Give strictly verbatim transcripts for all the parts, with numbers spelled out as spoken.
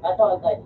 Ato, antay.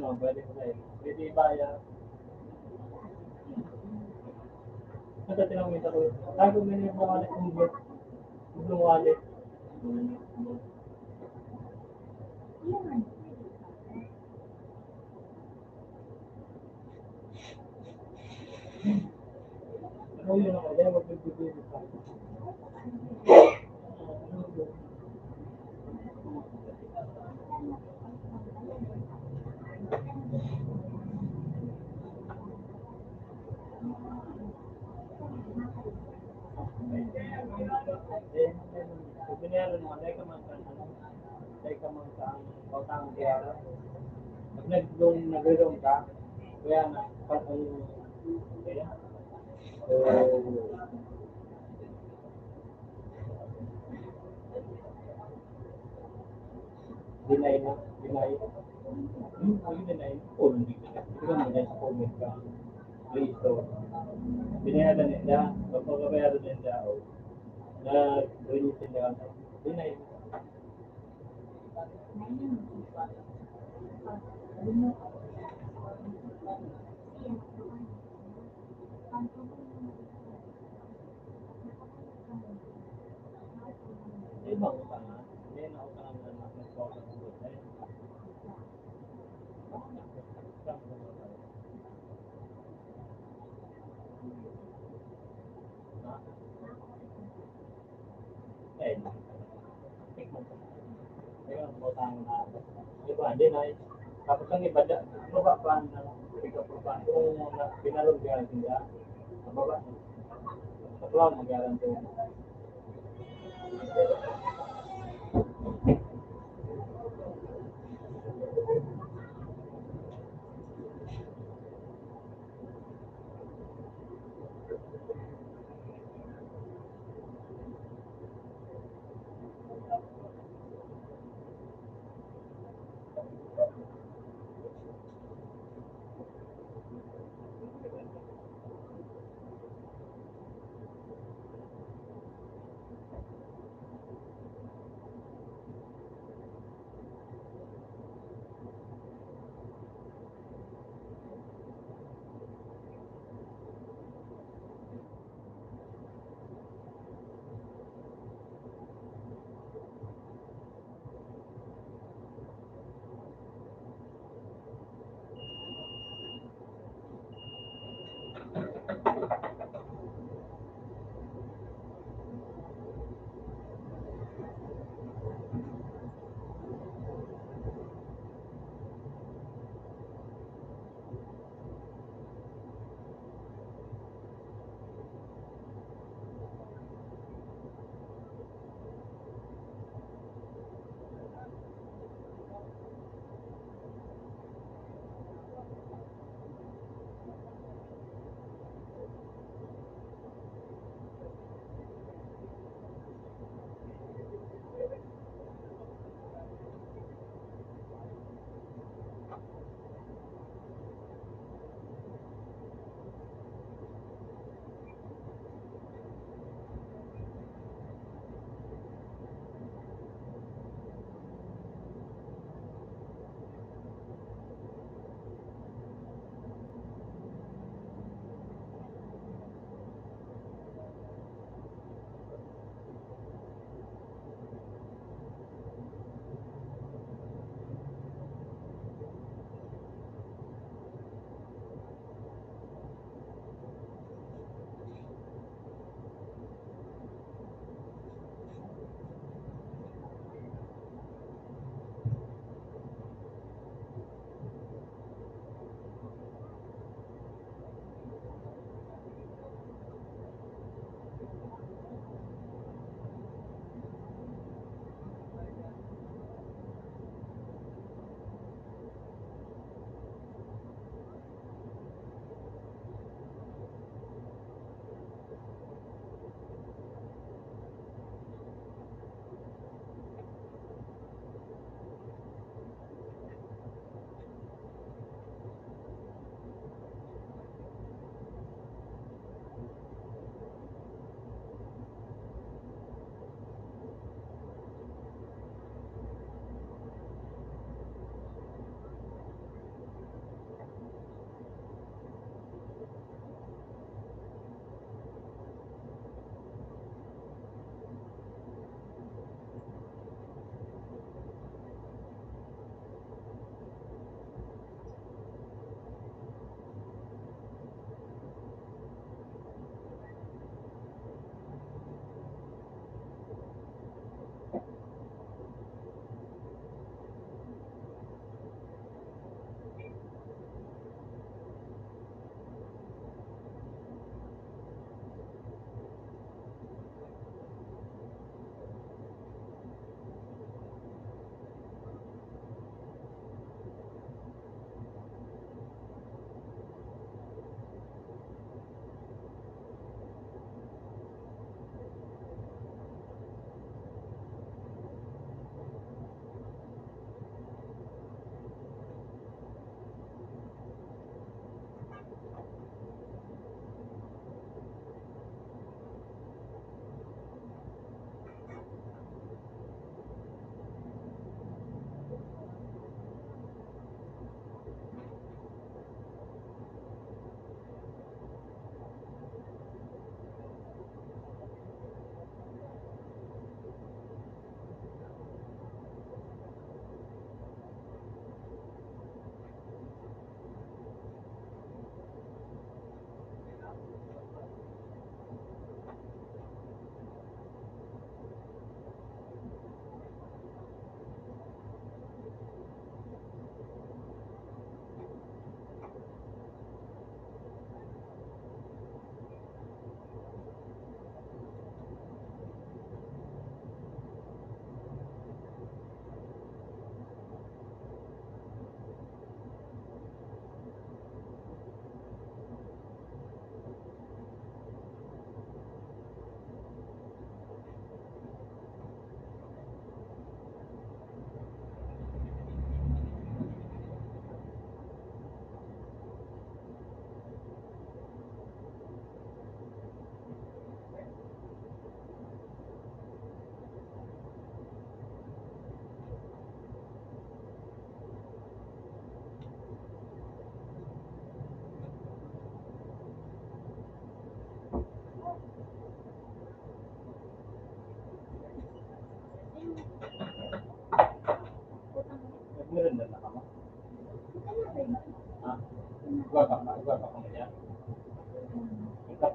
Pwede ko sa'yo. Pwede ba yan? Ito, tinawag ko. Tago mo yung wallet, yung blue, blue wallet. Pag nagdong nagdong ka, kaya na, pag ang, kaya, so, deny na, deny. Hmm, ano deny? Oh, hindi ka. Hindi ka mag-deny sa comment ka. Please, so, binayaran na siya. Pag pagkabayaran na siya, oh, na, doon yung sila, deny. Ibang utang, ah. May nautang na nagpapagod, eh. Tapos ang iba, di na, baba pa ang pinalog ka sila. Baba. Sa cloud, mag-guarantee.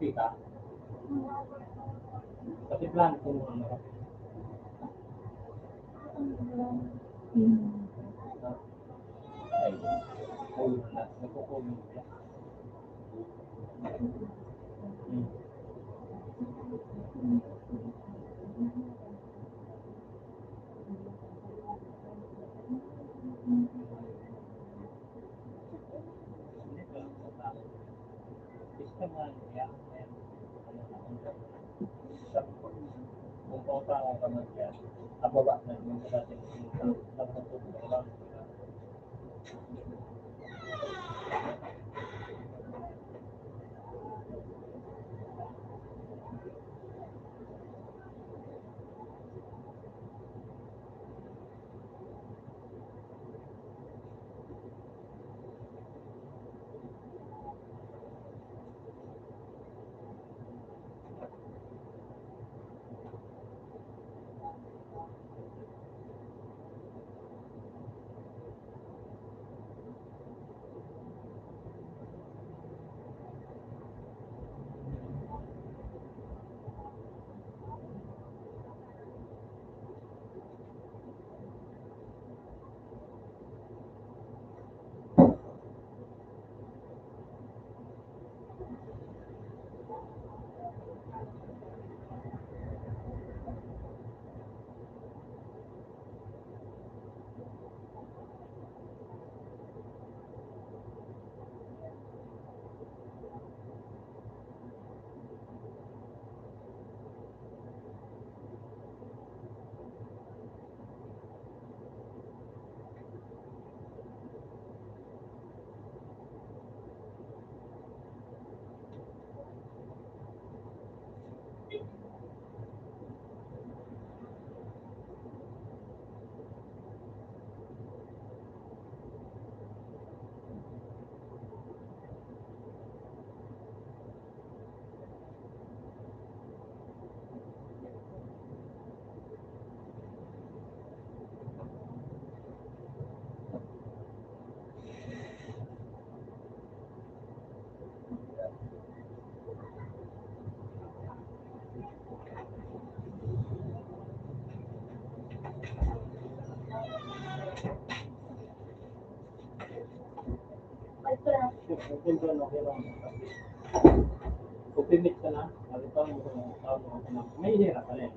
Kita. Kasi plan kung ano. Ay, ay, na, nagko-comment siya. Hmm. May hira pa rin.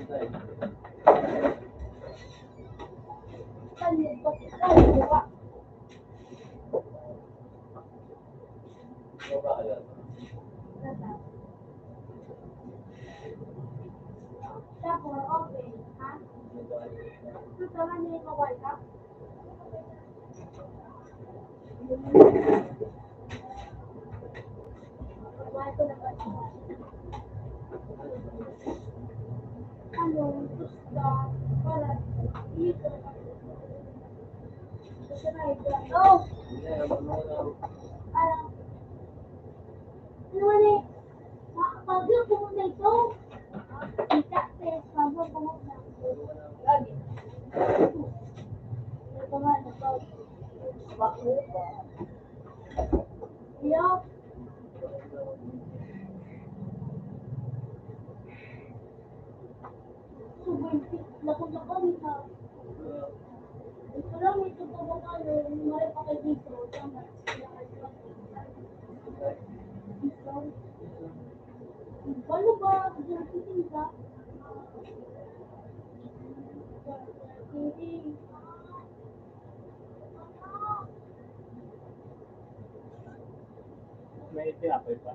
Oh! Ano man eh? Ma-, pagyo, pumunta ito. Kita, eh, pagyo, pumunta. Lagi. Ito nga, ito. Bako ba? Iyo. Sobrang lakad-lakad na. Ito lang, ito pa ba tayo? Yung mga pakaibigan, tama. Paano ba? Diyan, titingin ka? Hindi. May tinapay pa.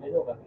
May sugar.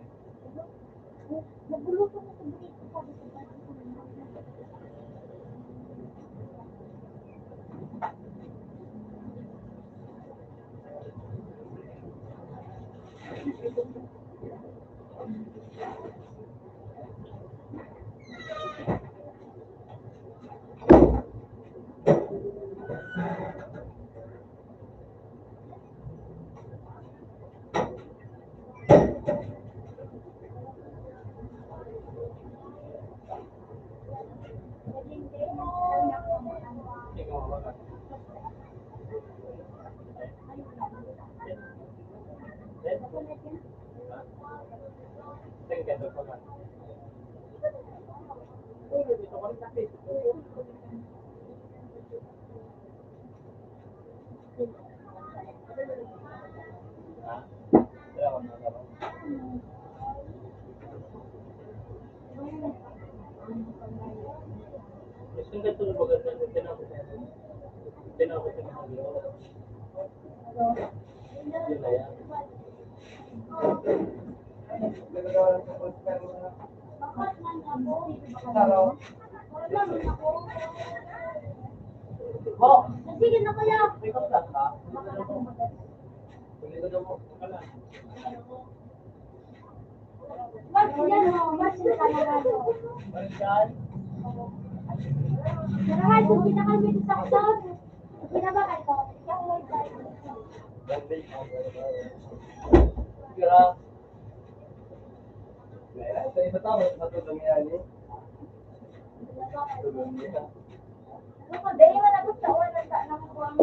Sige na, kuya. Mas yan, oh, mas yung talaga, oh. Marahil kung kita kami sa Saxon, pinabakal ko. Yung wifi. Tira. Sa iba tao, matulog yan, eh. Matulog yan. Ako, dahil wala ko sa oras, sa anak ko ang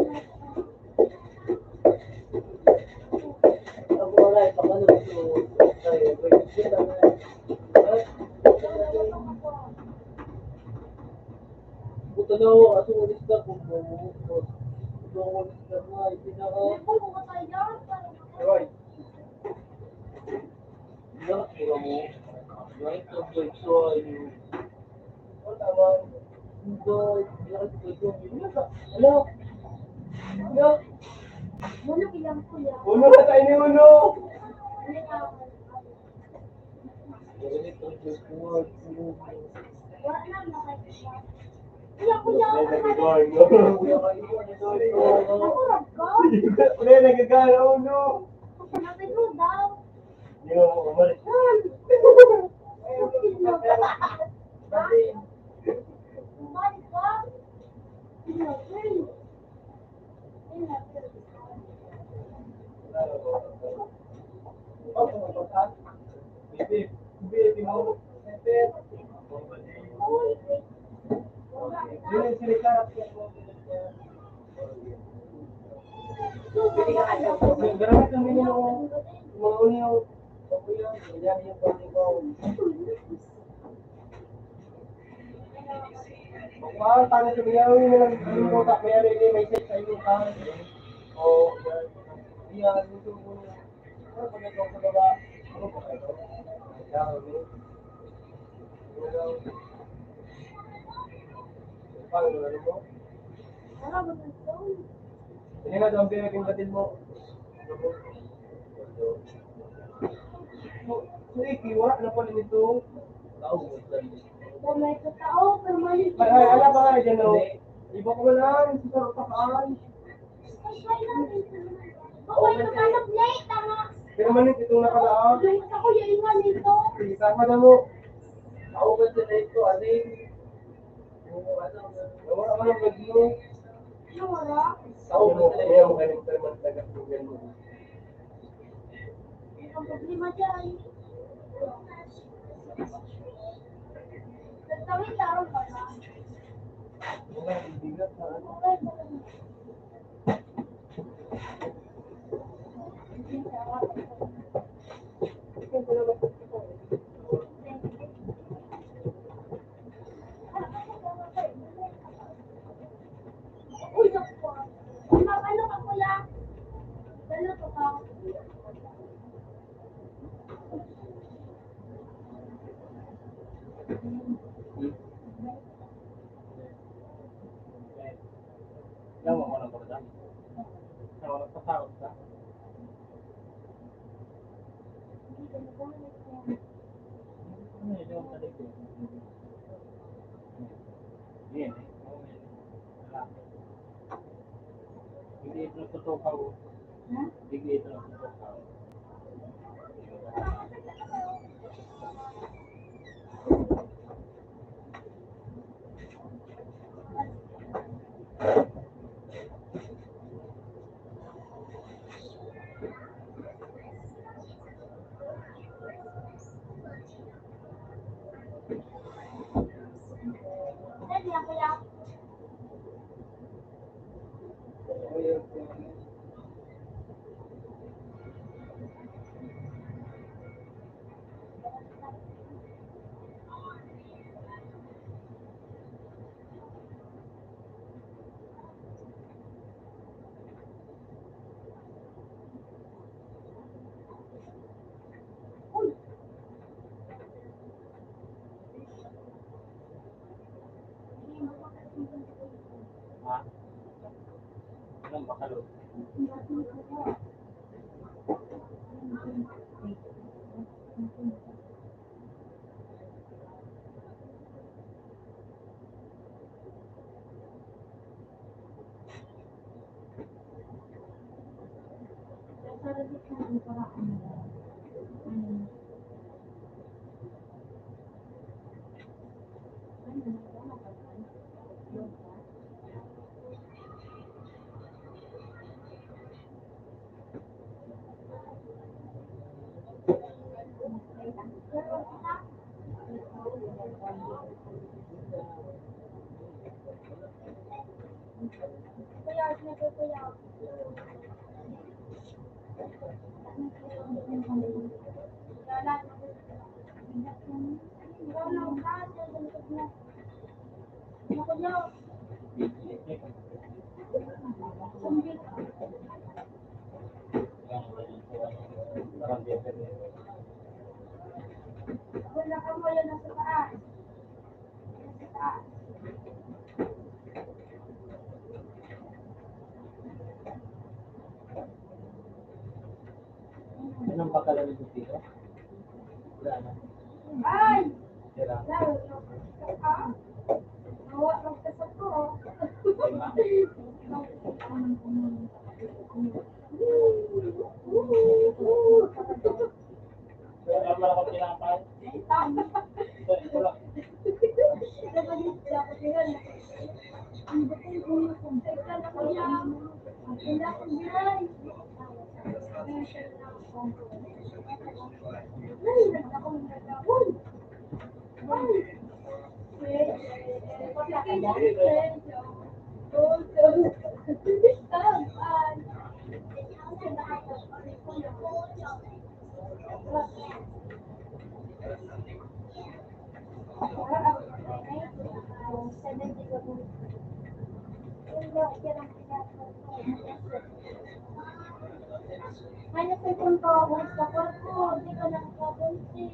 Puta na ako, ato ulit na po. Ito ang ulit na mga ipinaka. Roy. Ina, ina mo. Ina, ito, ito, ito, ito. Ito, ito, ito, ito. Ano? Ano? Ulo ilang kuya. Ulo na tayo ni ulo. Wala na, nakakita. Kuya, kuya, May nagagawa, no? Nakurag ka? Wala, nagagawa, no? Sabi mo daw. Hindi mo umalis. Umalis ka? Grabe kami yung mga unyo. Yan yung pagkakas. Baka tayo sa mga, may nag-, may nag-, may ano, may message sa inyo, ha? O, yan. Yan, gusto ko. Ano pa ito sa baba? Ano pa ito? Ano mo? Hindi na daw ang pinaging batil mo. Sige, wala na pala nito. Kung may katao, permanente. Ay, ay, ala ba nga dyan, no? Iba ko lang, sa karupakan. Ay, ay, ay. Bawal ka na plate, tama. Permanente itong nakalaang. Plate ako, yung iwan nito. Sige, sama na mo. Kauban sa plate ko, ano yun? Wala ka man ang bagyo. Ano, wala? Kauban sa plate ko. Kaya mo kayo permanente na ganyan mo. Ang problema dyan. Nagtawid taon pa ba? Wala, hindi na sa ano. Uy, naku po. Ano ka, kuya? Dala ko pa. Yawa ko na pala. Yawa, nagpasakot ka. Ano yun, yung talikod? Yan, eh. Hindi ito natutukaw. Ha? Hindi ito natutukaw. Ha? Anong bakalo? Wala ka mo yan nasa taas. Nasa taas. Anong pagkalaman mo dito? Wala na. Ay! Sira. Lalo na. Ah? Mawa, magkasako. Diba? Wala pala akong tinapay. Ito, ito lang. Ano po itong pawawag sa kwarto? Di ba nakakabuntis?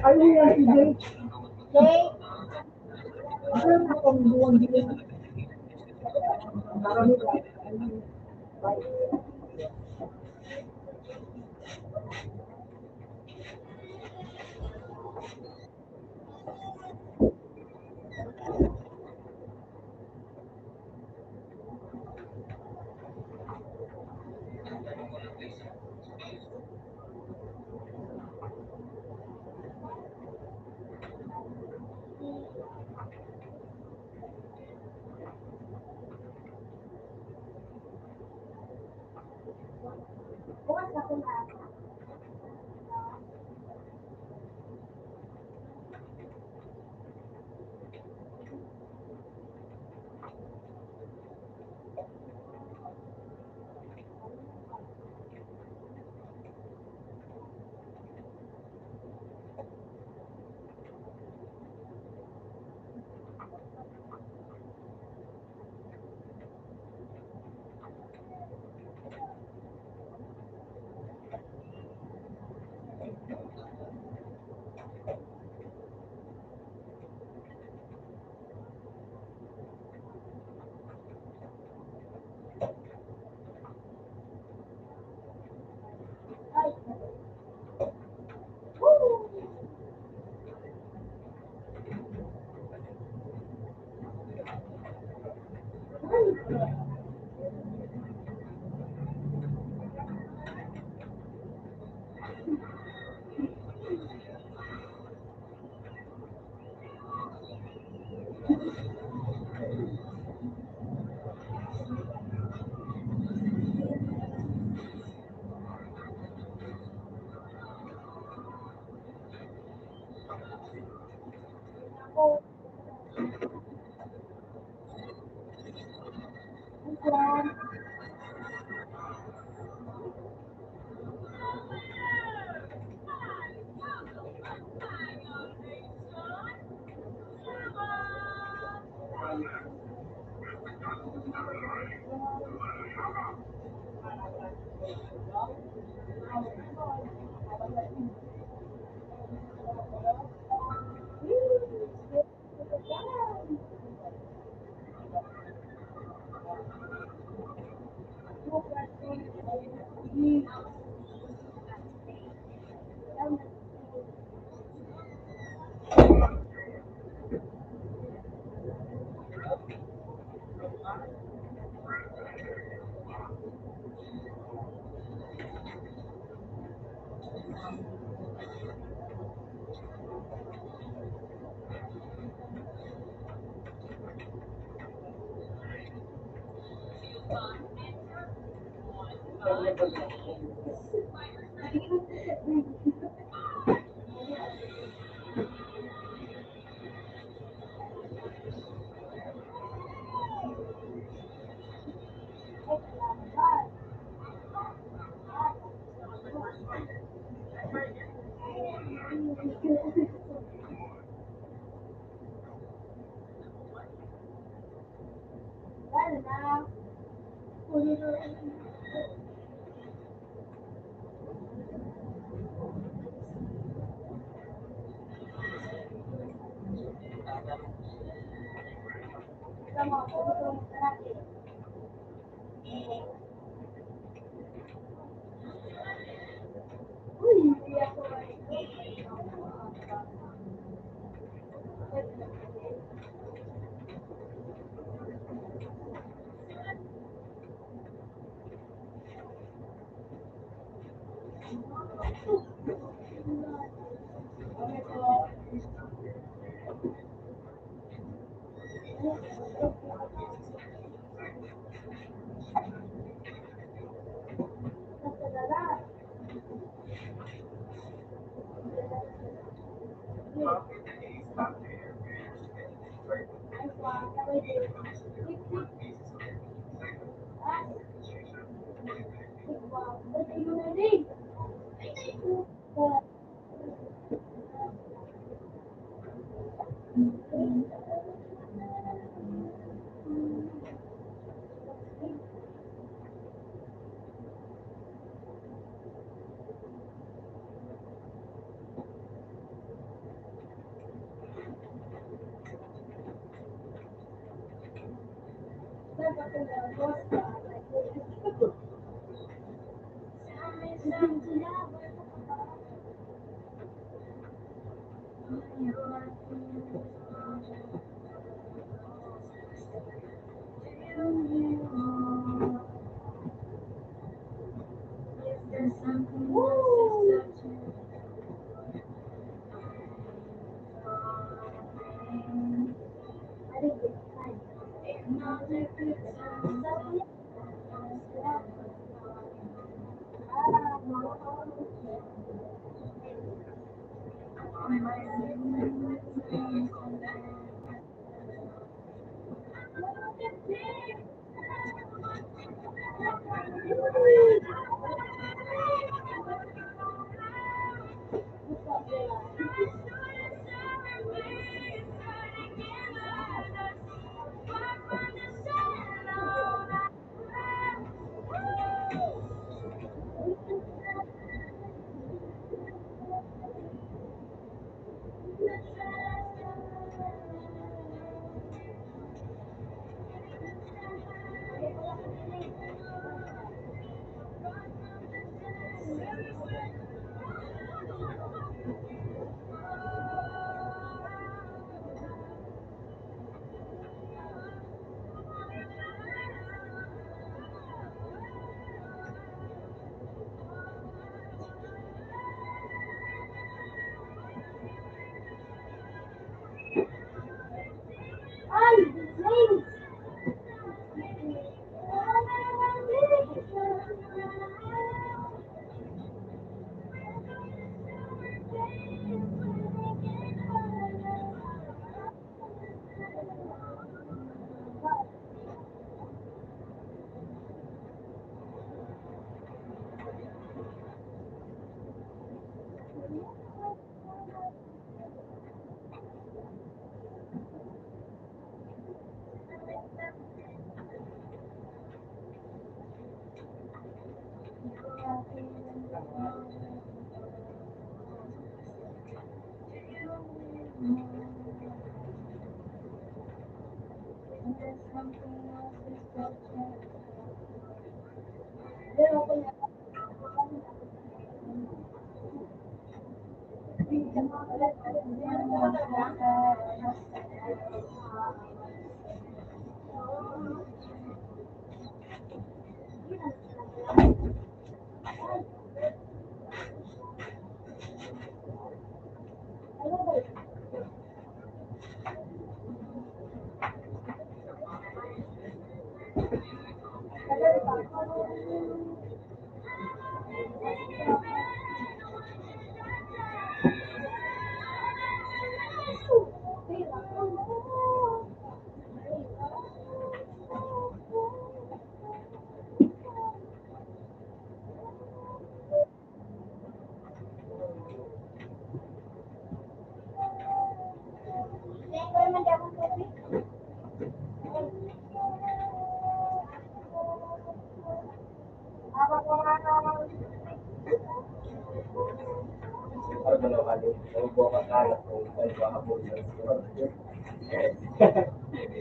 Ay, yan, sige. Ano na pang buwan din?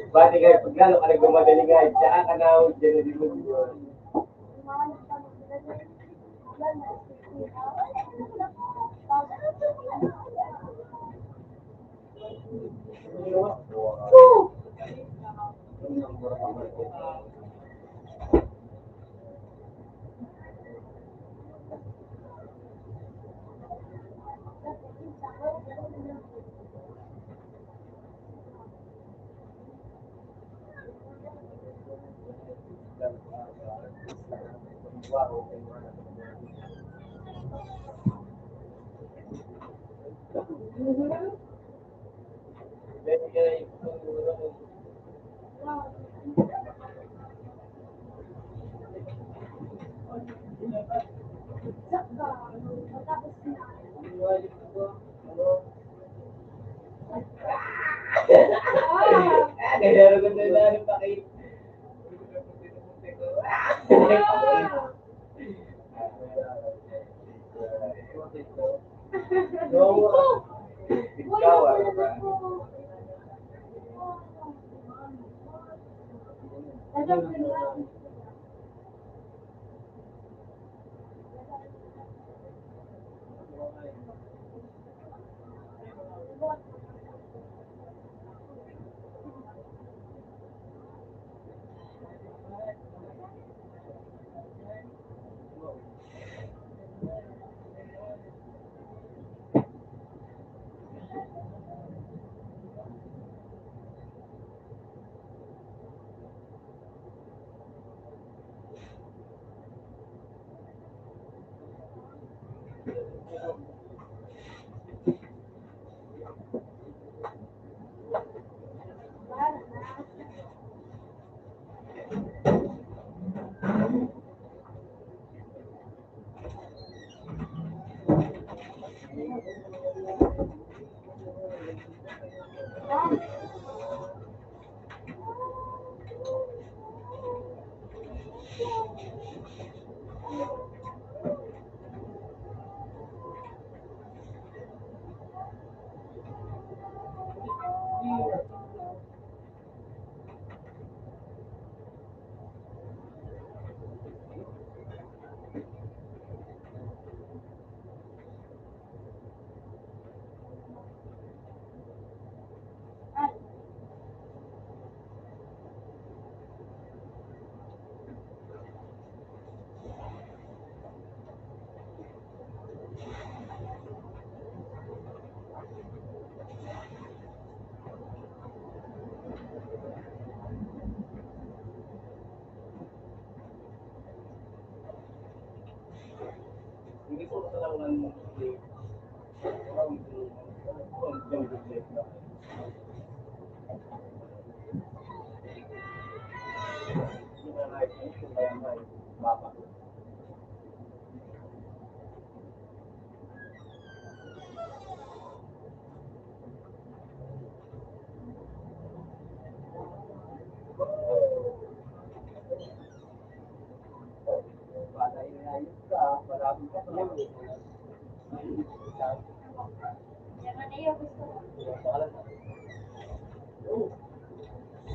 Bati kayo, pag lalo ka nagmamadali nga, tsaka ka na, dyan na din mo.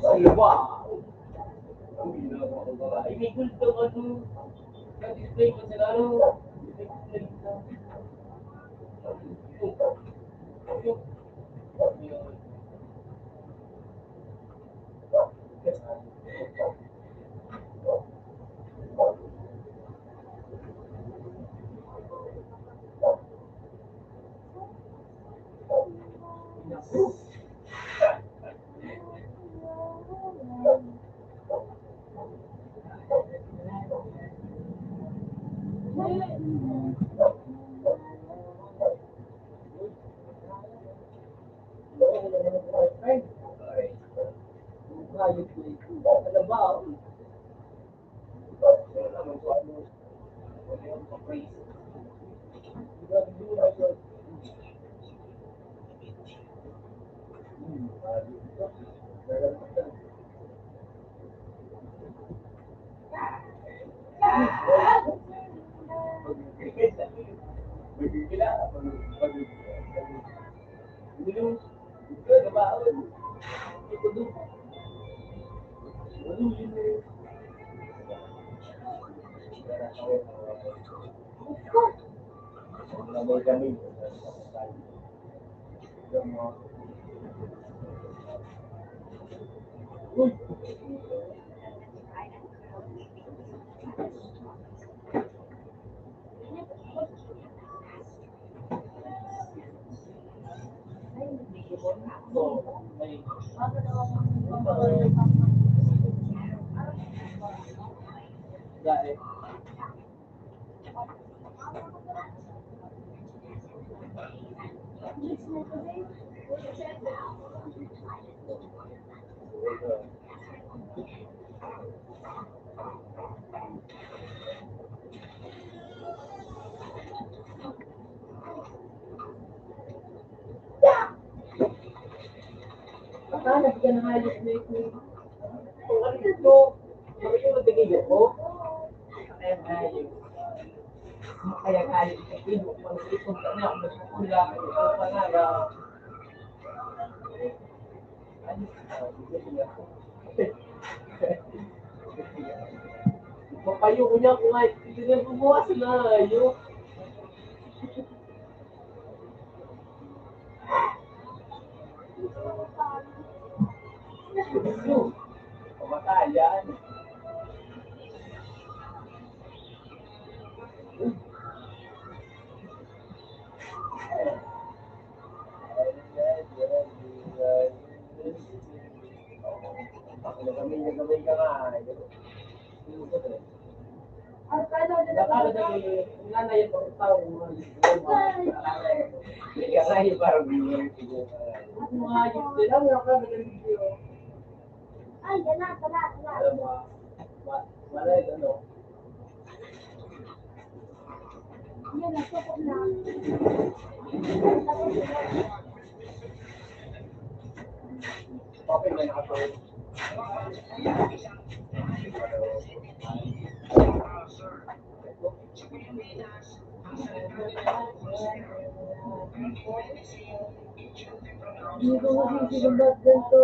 Ay, wow! Ang ginagawa ko ba? Ay, may gulto, ano? Nag-display ko sa laro. Sana di ka na hayop na ito. Kung ano ito, ano yung nagkakilyo ko? Kaya hayop. Kaya hayop sa ito. Pag ito ka na, magkakula, ito ka na, Papayo ko niya kung ay, hindi na bumukas na, ayo. Pamatayan. Ay, yan na, tala, tala. Yan na, suko na. Hindi ko kasi sinubat ganito.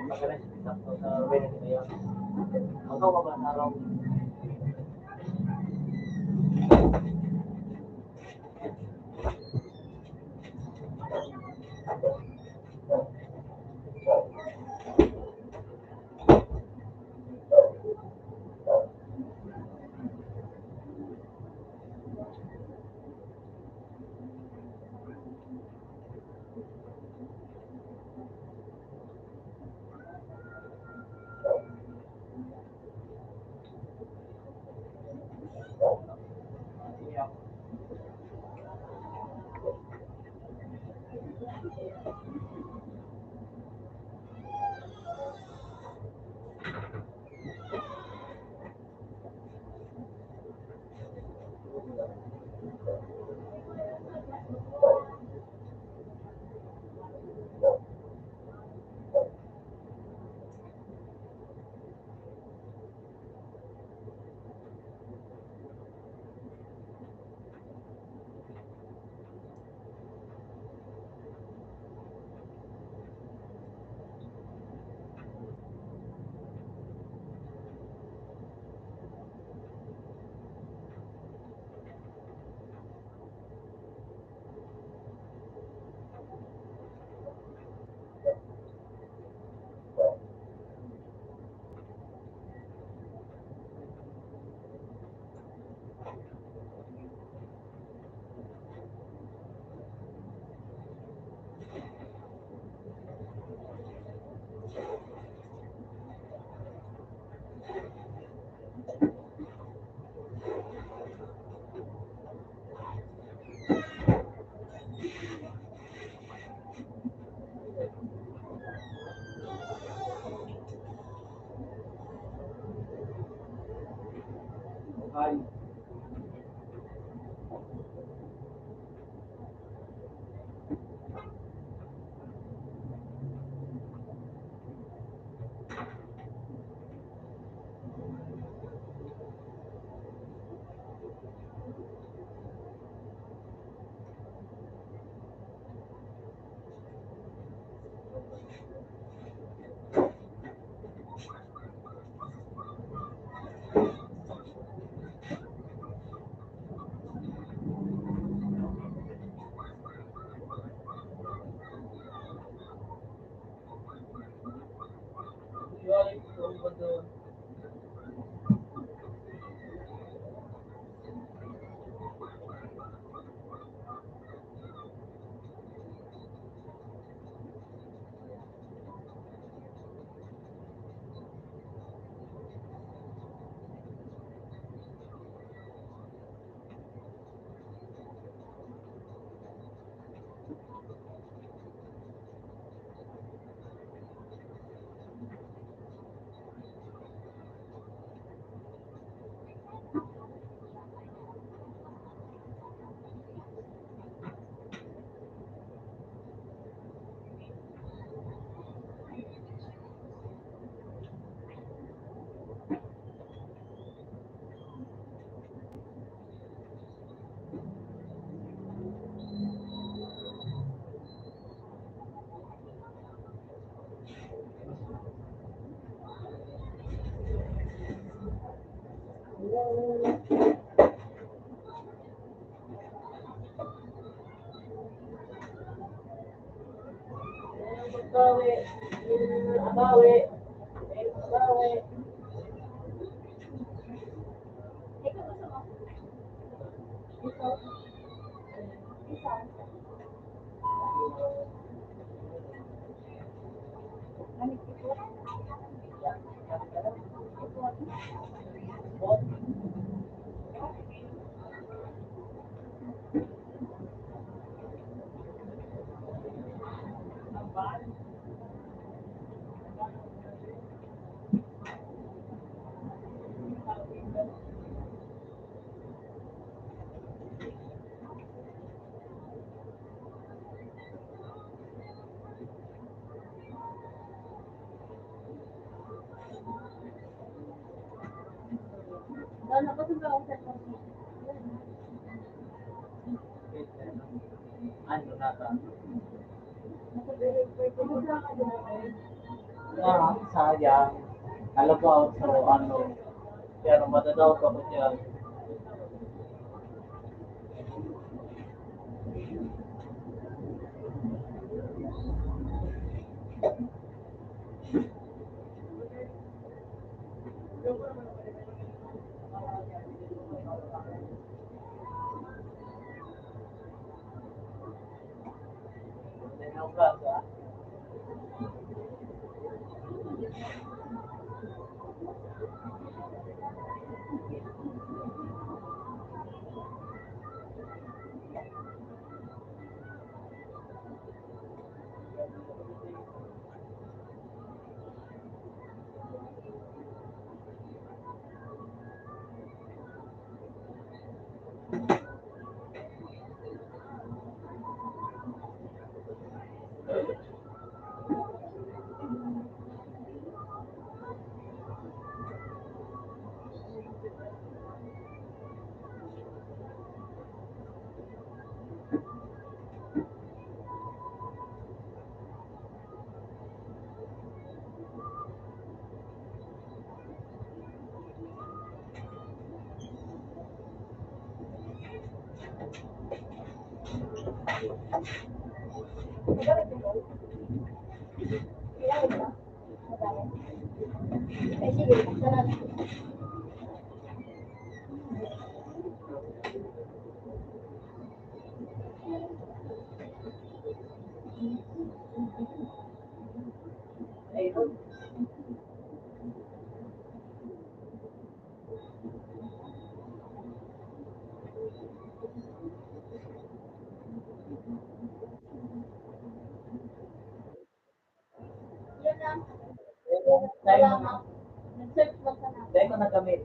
Pagkalas, sakto sa Wednesday ngayon. Ang kawa ba sa araw? Bawi. Bawi. Bawi. Ano na ba? Ah, sayang. Alam mo, so, ano, pero madadaw ka mo dyan. Dahil ko nagamit.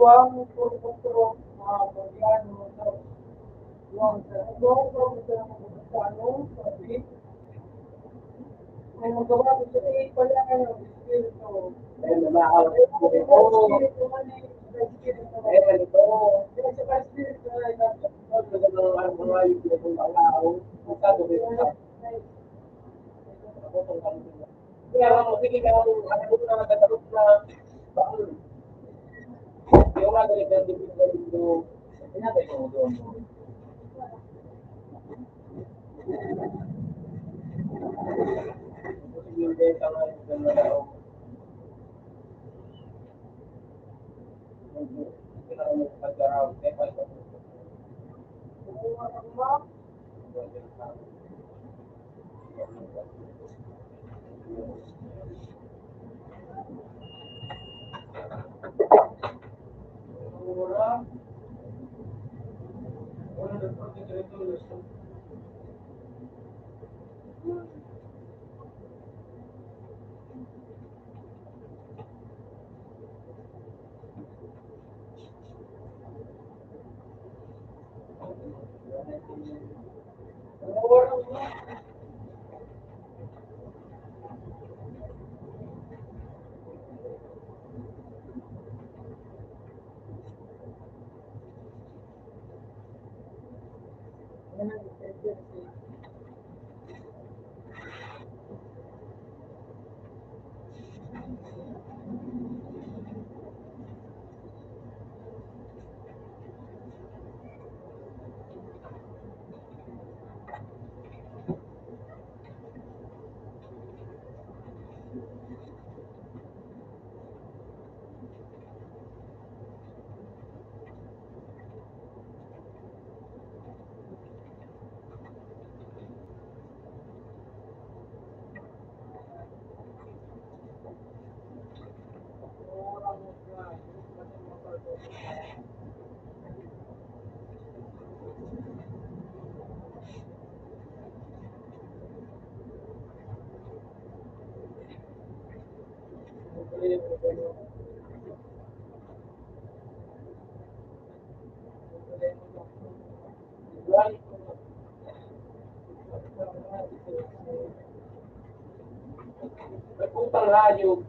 Ang pagkatro, mga Koreano, sa, yung sa, yung sa, sa, ano, sa, may magawa ko sa, eh, pala, ano, espiritu. May mga awit ko rin po. Espiritu, ano, espiritu. May mga ito. Yung sa espiritu, ay, nasa, nasa, nasa, nasa, nasa, nasa, nasa, Kaya mo, sige na, ano mo na, nagtatarog na. Yung mga ganito, pinatay ko doon. Nagputang hayop.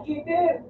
Utang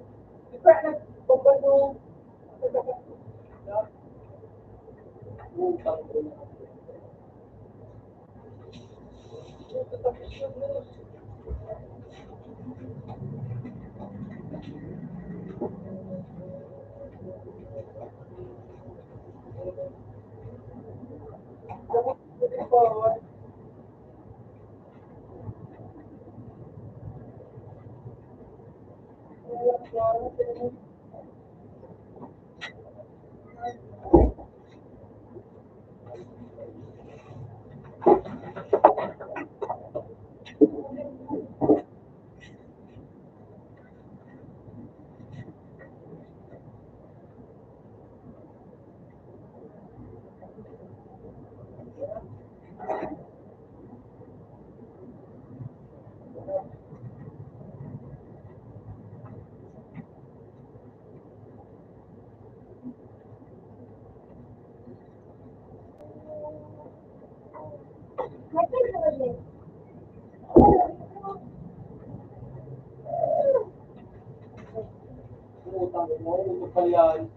mo, utang ka yan.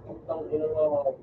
Utang ina mo.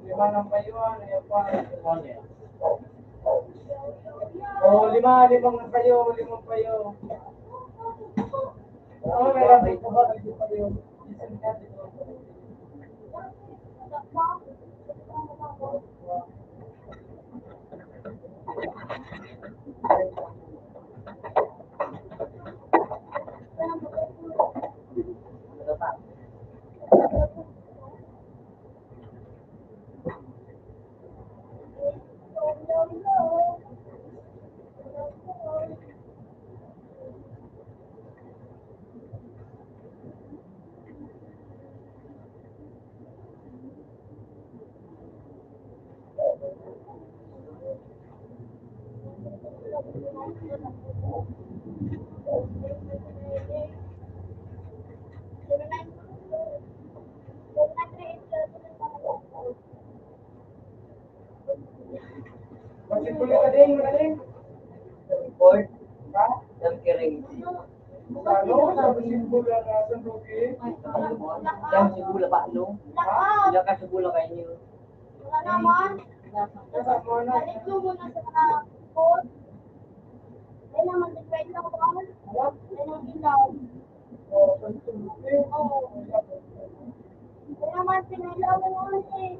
Lima ng payo, ano yan pa? Oh, lima, limang payo, limang payo. Oh, may rabbit ko ba? May payo. Report. Ha? Ng Kiring. Ano? Sabi simbolo na sa Dugi? Dam simbolo ba, no? Ha? Sila ka simbolo kayo. Wala naman. Kasama na. Balik mo muna sa report. Kaya naman, pinailaw ko. Yan ang ilaw. Oo. Kaya naman, pinailaw ko, eh.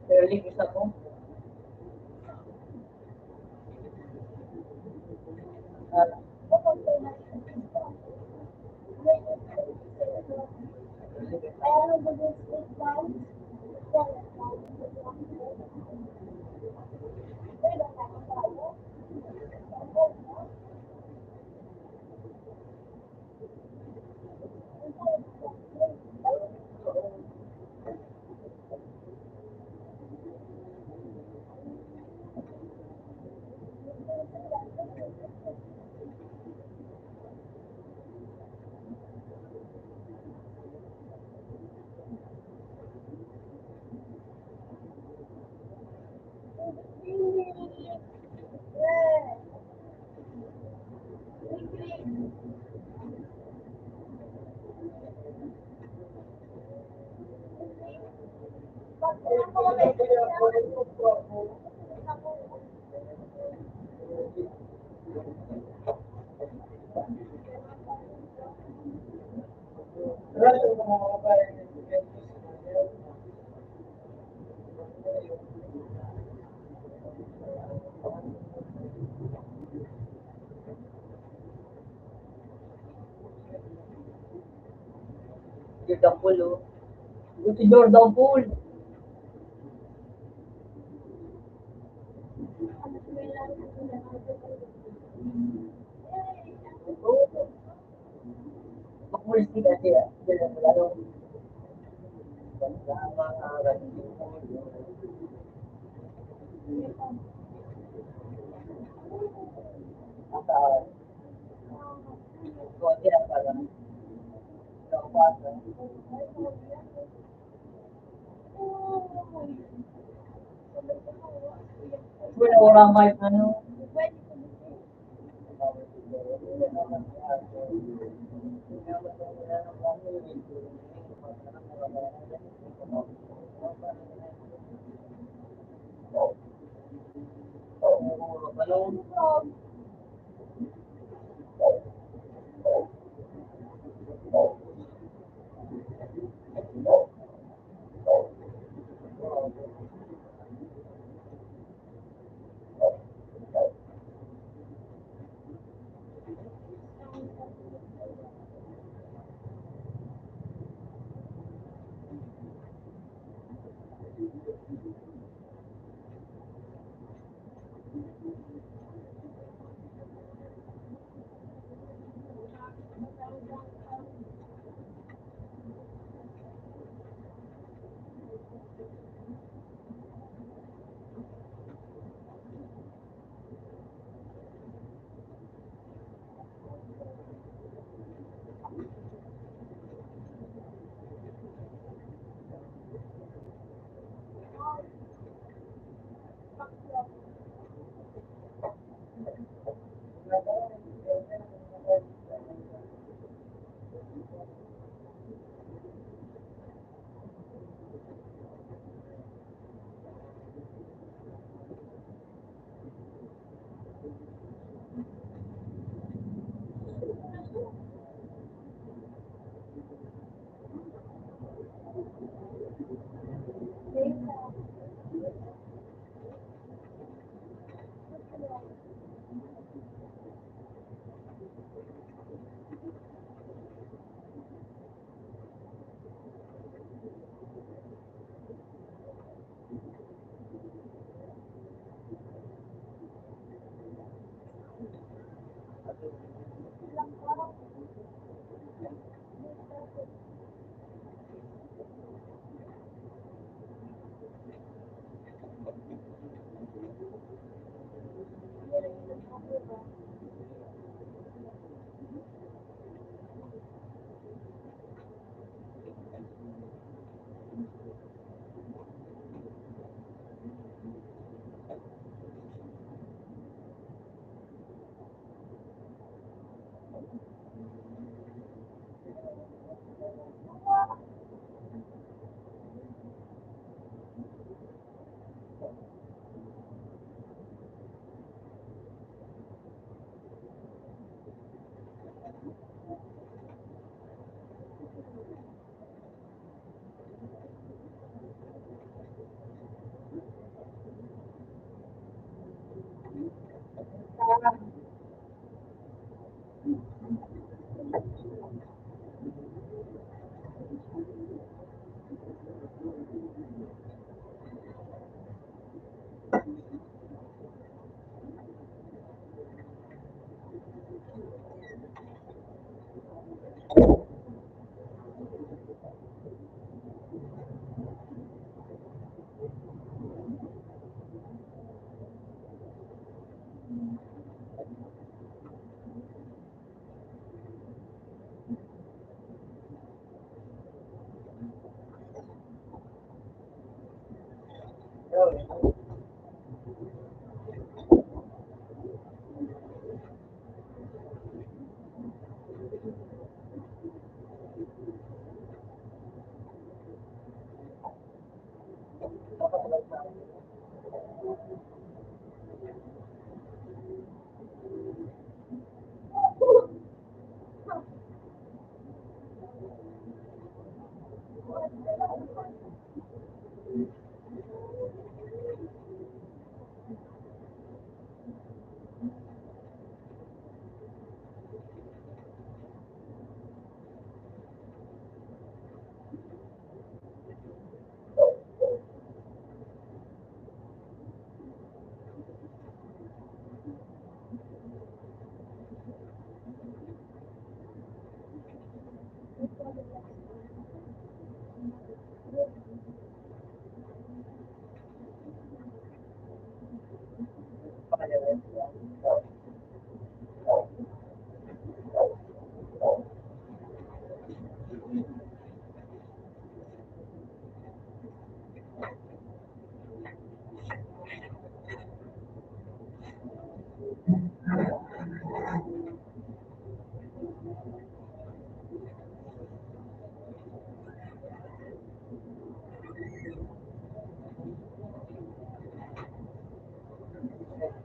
Early, isa po. Jordan Poole, oh. Buti Jordan Poole. Makulti kasi, ah, sila, ano, Wala, wala may ano.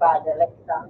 Padalek sa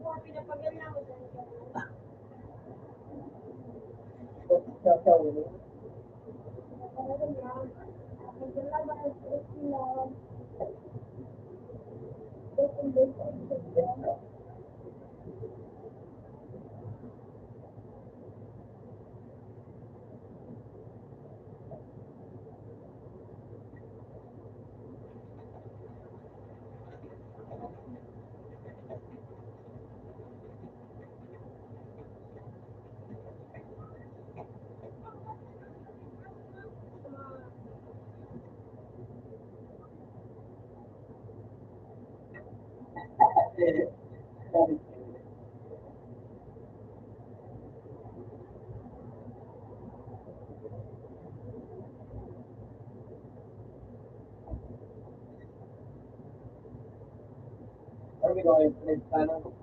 Are we going to play piano?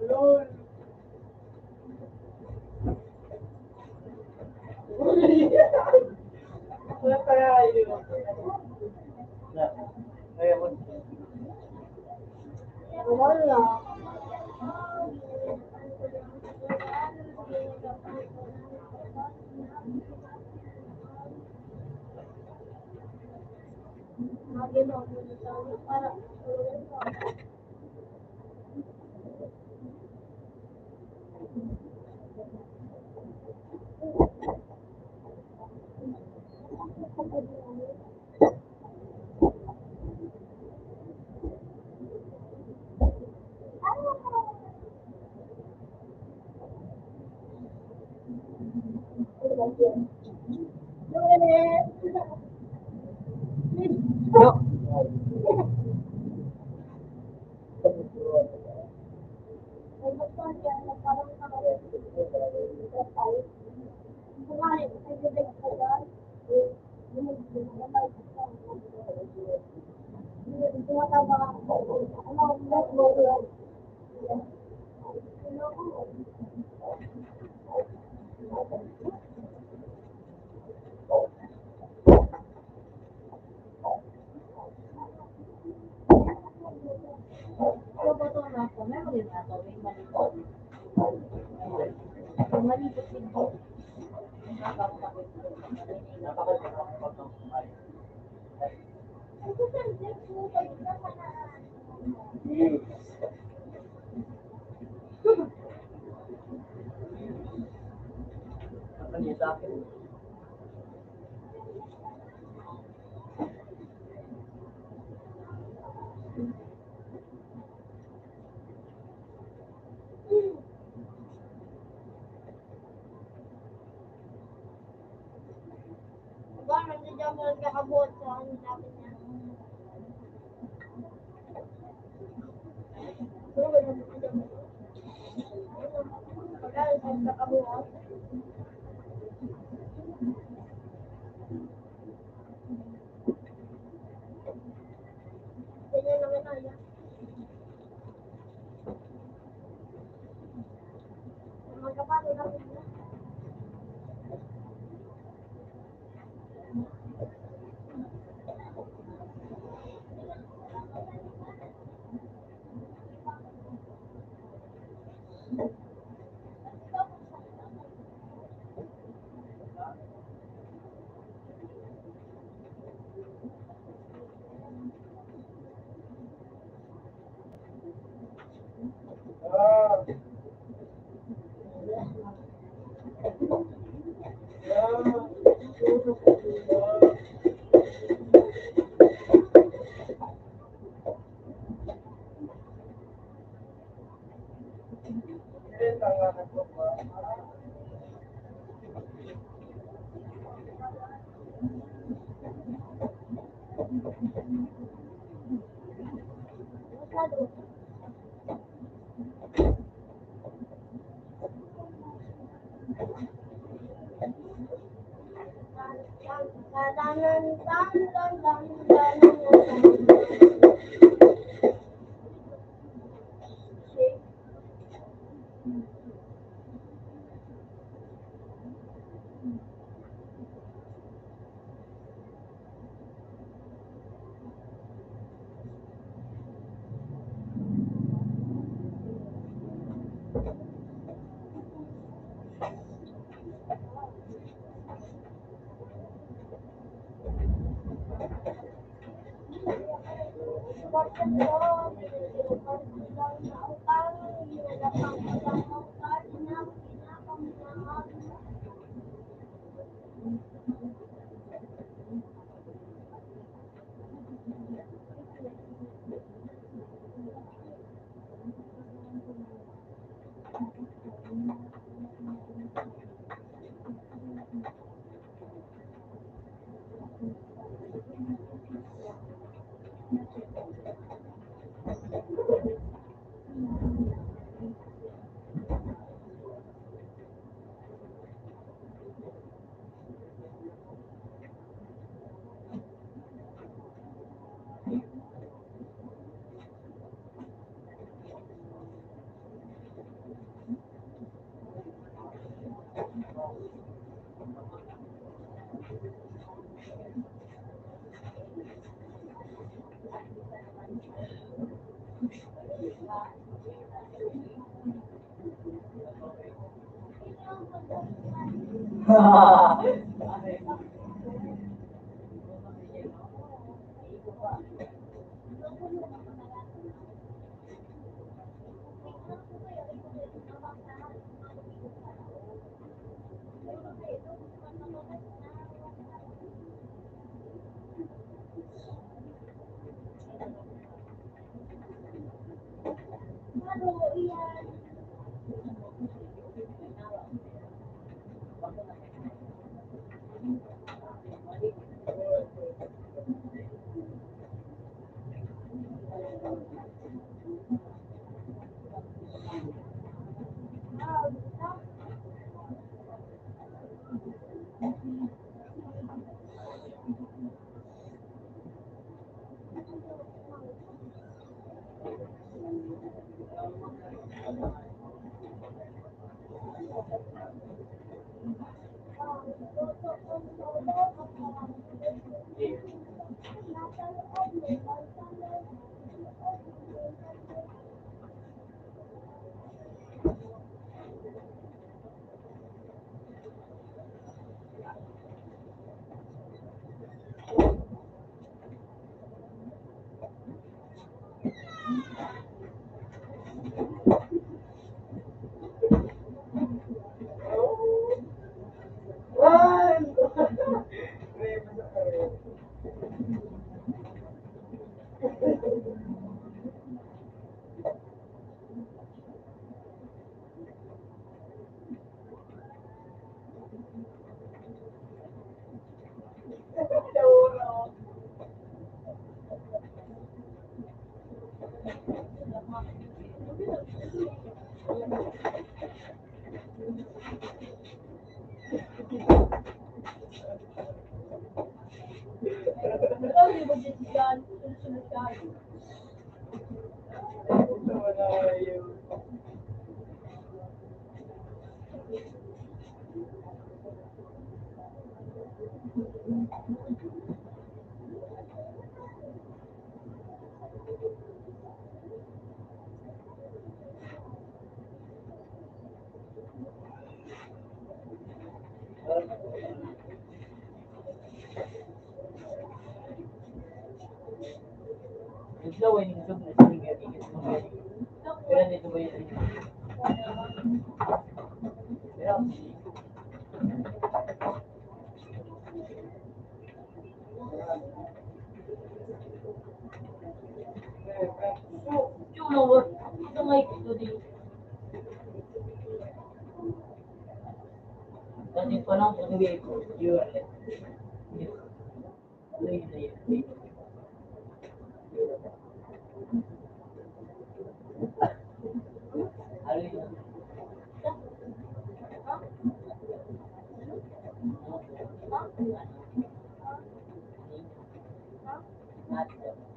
Lol. Wala pa nga, yun. Wala. Ba, nandiyan mo nagkakabuhat sa ano namin yan. Pagkakabuhat. Ganyan naman na yan.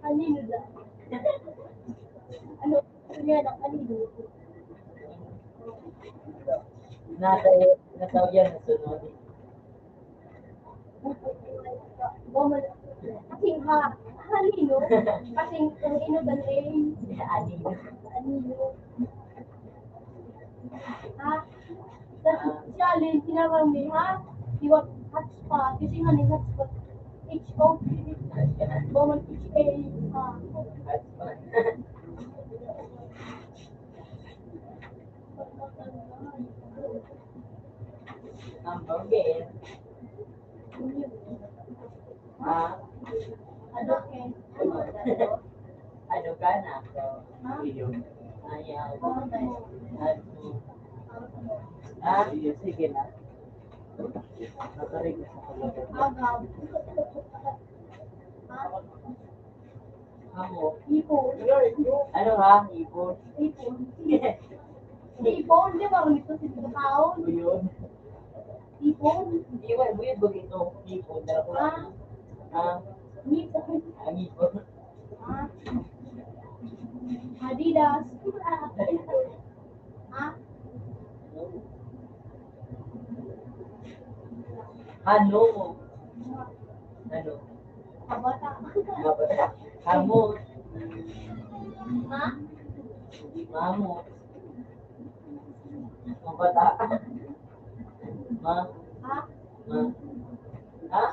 Kanino na? Ano? Ano yan ang kanino? Nasa, nasa yan, nasunod. Kasing ha, halino. Kasing kung ino ba rin? Halino. Halino. Ha? Sa, si Alin, tinawag ni ha? Iwag hotspot. Kasi nga ni hotspot. H O T. Boman H A. Ha? Ang bangin. Ha? Ano ka na ako? Ayaw. Ha? Sige na. Natarik na sa paglagot. Amo. Ipon. Ano ha? Ipon. Ipon. Ipon, di ba? Ito si Pao. Ano yun? Ipon. Di ba, buyod ba ito? Ipon. Dala ko lang. Ah. Ah. Ipon. Ah, ipon. Ah. Adidas. Ha? Ano? Ano? Kabata. Kabata. Amo. Ha? Amo. Kabata. Ma. Ha? Ma. Ha?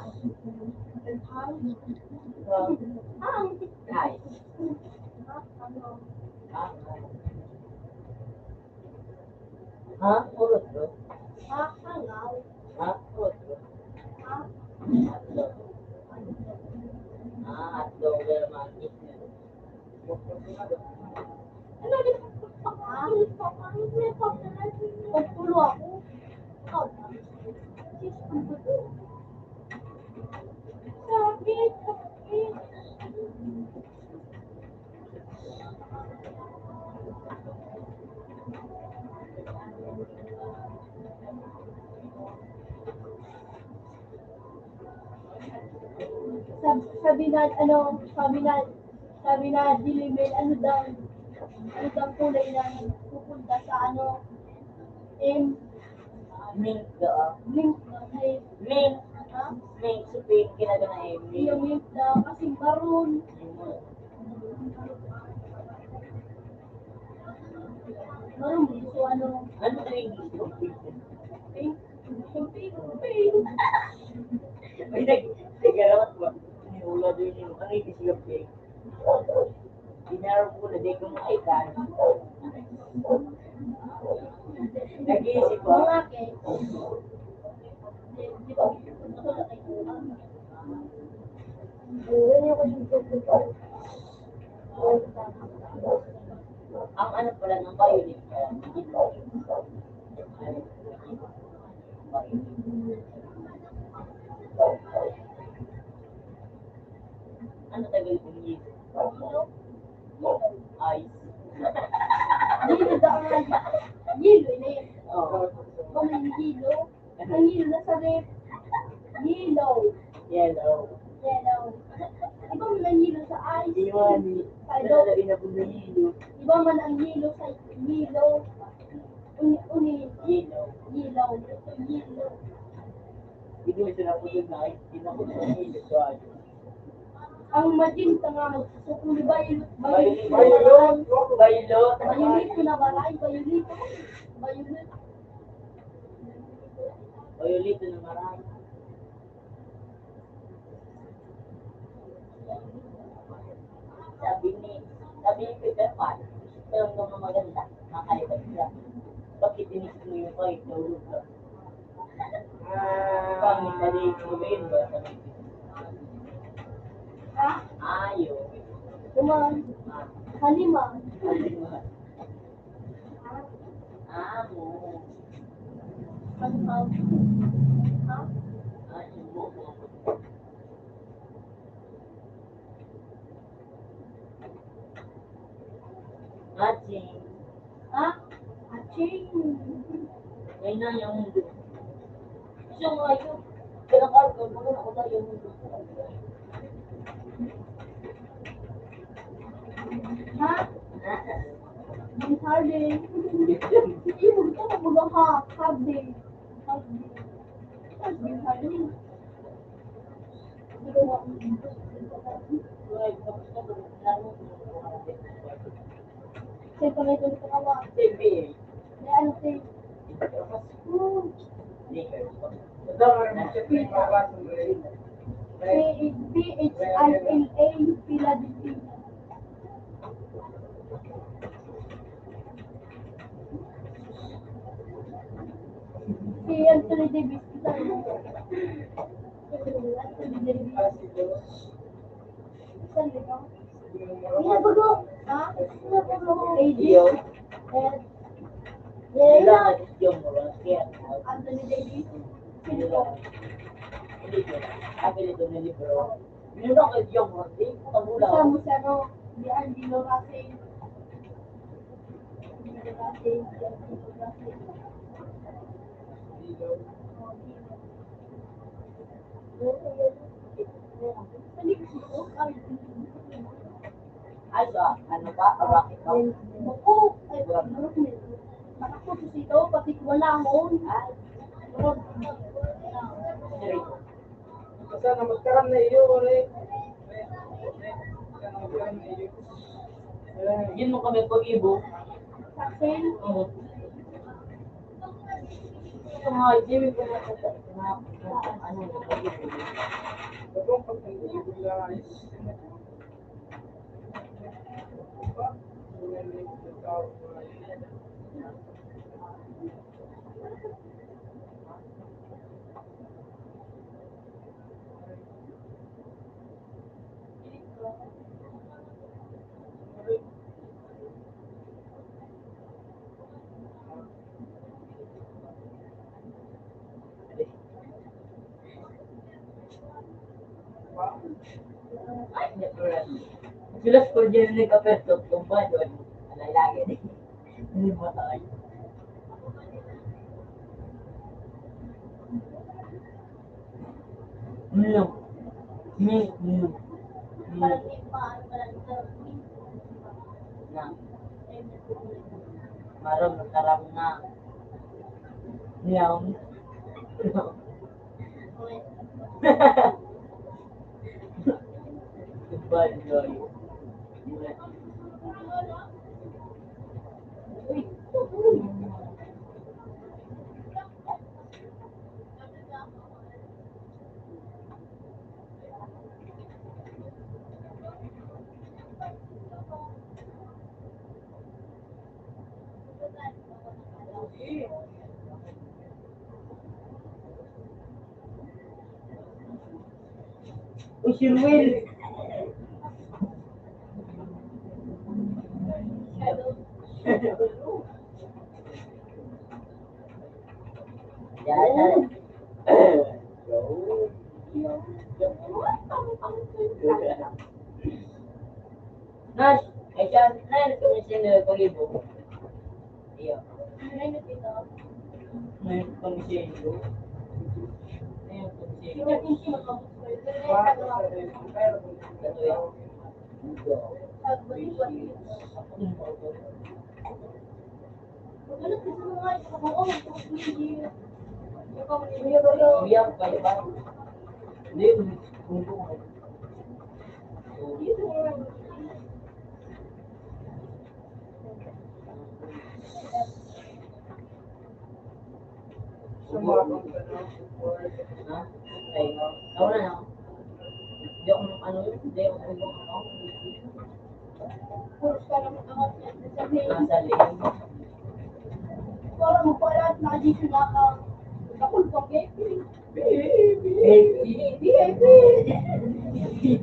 Ang. Ang. Ay. Ha? Ano? Ha? Ha? Urot, bro? Ha? Hangaw. Ha? Urot, bro? Ha? Atlo. Ah, atlo. Pero mga gitna. Ano, di ba? Ha? Pagpulo ako. Ikaw. Sakit, sakit. Sab-, sabi na, ano, sabi na, sabi na, Dilimil, ano daw, ano daw kulay na pupunta sa, ano, M. Mink daw. Mink daw, eh. Mink. Ha? Mink, so pink, ginagana eh. Mink. Yung mink daw, kasi maroon. Yun. Maroon, gusto, ano. Ano na yung gusto? Pink. Pink. Pink. Pink. Ay, nag-, nagkaramat ba? Hula din yung, ano yung gusto yung pink? Inarap ko na, di ko makita. Nag-iisip ko. Ang ano pala ng violet? Ano tagal kong yelo? Ay. Yelo daw nga. Yelo na yun. Oo. Kung may yelo, ang yelo na sa ref. Yelo. Yelo. Yelo. Di ba may yelo sa ice? Di man. Sa ano, ilog. Lagi na po na yelo. Di ba man ang yelo sa yelo? Uni, uni. Yelo. Yelo. Ito yelo. Hindi mo siya napunod na ice cream. Ako na yelo. Ang magenta nga, so, kung di ba, violet, violet, violet, violet na baray, violet, violet. Violet na baray. Sabi ni, sabi ni Peter Pan, "Gusto ko ng maganda, makalipad siya. Bakit inisip mo yung kahit nahulog ka?" Ah. Pangit na dito, sabihin mo, sabihin. Ha? Ayo. Duman. Halima. Halima. Amo. Pagpag. Ha? Ayo. Aching. Ha? Aching. Ngayon na yung mundo. Siya nga yun. Kaya ka, kaya ka, kaya ka, kaya ka. Ha? Bin Hardin. Sige, huwag ka na mag-, ha? Hardin. Hardin. Hardin, Hardin. Saan pa may tuloy ka, Kawa? May ano, te? P H I L A, Philadelphia. Si Anthony Davis, isa rin. Anthony Davis. Isa rin, no? Ano ba, bro? Ha? Ano ba, bro? A D. Iyo. Eh, Wala na, Diyos mo, wala siya. Anthony Davis. Sino? Hindi ko. Sabi nito ng libro. Yun ang kay Diyos mo, di ko Isa magulang. Mo siya, no? Di Angelo Russell. Di Angelo Russell, di Angelo Russell. Ay, sa, ano ba? Bakit ba? Opo, ay, makakutos ito, pati wala akong. Ay. Sana magkaram na iyo, ore. Sana magkaram na iyo. Yun mo kami pag-ibo. Sa akin? Oo. Ito nga, hindi mo pa na-, na-, ano, Ay, natural. Sila sa Cordillera ni Kaperto, tumbado, ano, alalagay. Hindi matay. Milk. Milk, milk. Milk. Na. Maram, karam na. Milk. Goodbye, joy. Uy, si Ruel. Yan. Nas, ay siya, na yun, kung sino yung pag-ibo. Iyo. Na yun, kung sino. Na yun, kung sino. Ito yun. Ha? Ay, ikaw na, no? Hindi ako, ano, hindi ako, ano. Puros ka naman angat yan. Nasa lane. Para magpalat na dito na ka. Kapul ka, baby. Baby. Baby. Baby. Baby.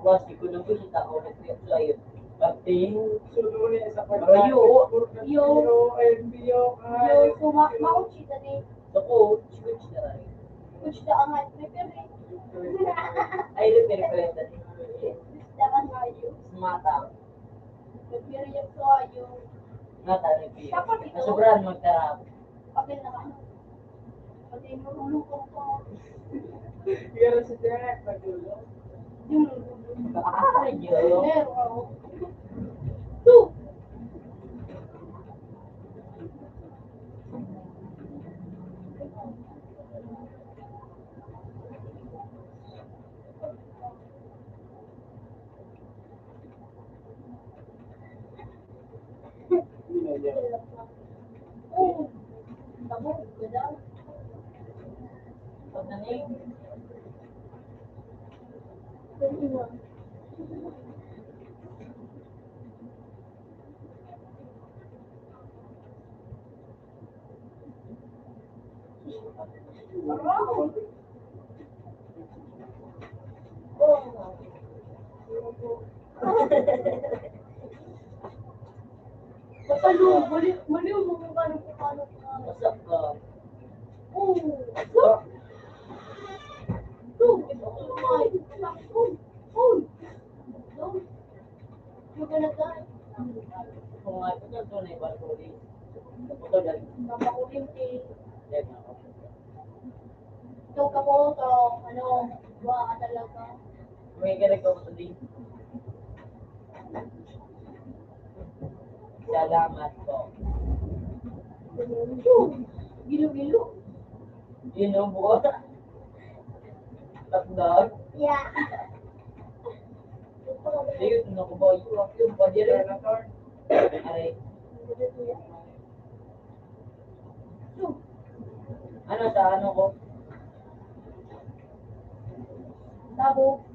Kasi ko nang gusto ako, nagpiyat sa'yo. Pati, Sulo niya sa Marayo. Yo. Ay, Yo, kuma-, makuchita ni. Ako, kuchita rin. Kuchita ang high prepare eh. Ay, repair pala ito. Kuchita ang high. Mata. Repair yung soyo. Mata, repair. Dapat ito. Nasobrahan magtarap. Papel na ba? Pati Pero si Jack, pag-ulo. Ay, Diyos. Two. Kapalo, mali, mali mo kung paano, kung paano, kung paano. What's up, bro? Oh, what's up? Dude, oh my, oh, oh. You're gonna die. Kung nga, ito na, ito na, iba ko rin. Ito na. Papakulimpi. Yan, ako. Ito ka po, ito, ano, buha ka talaga. May ganito ko din. Salamat po. Gilo-gilo. Yun ang buo. Takdar. Yeah. Ayun, ano ko ba? Yung, yung pa dire. Aray. Ano sa ano ko? Tabo.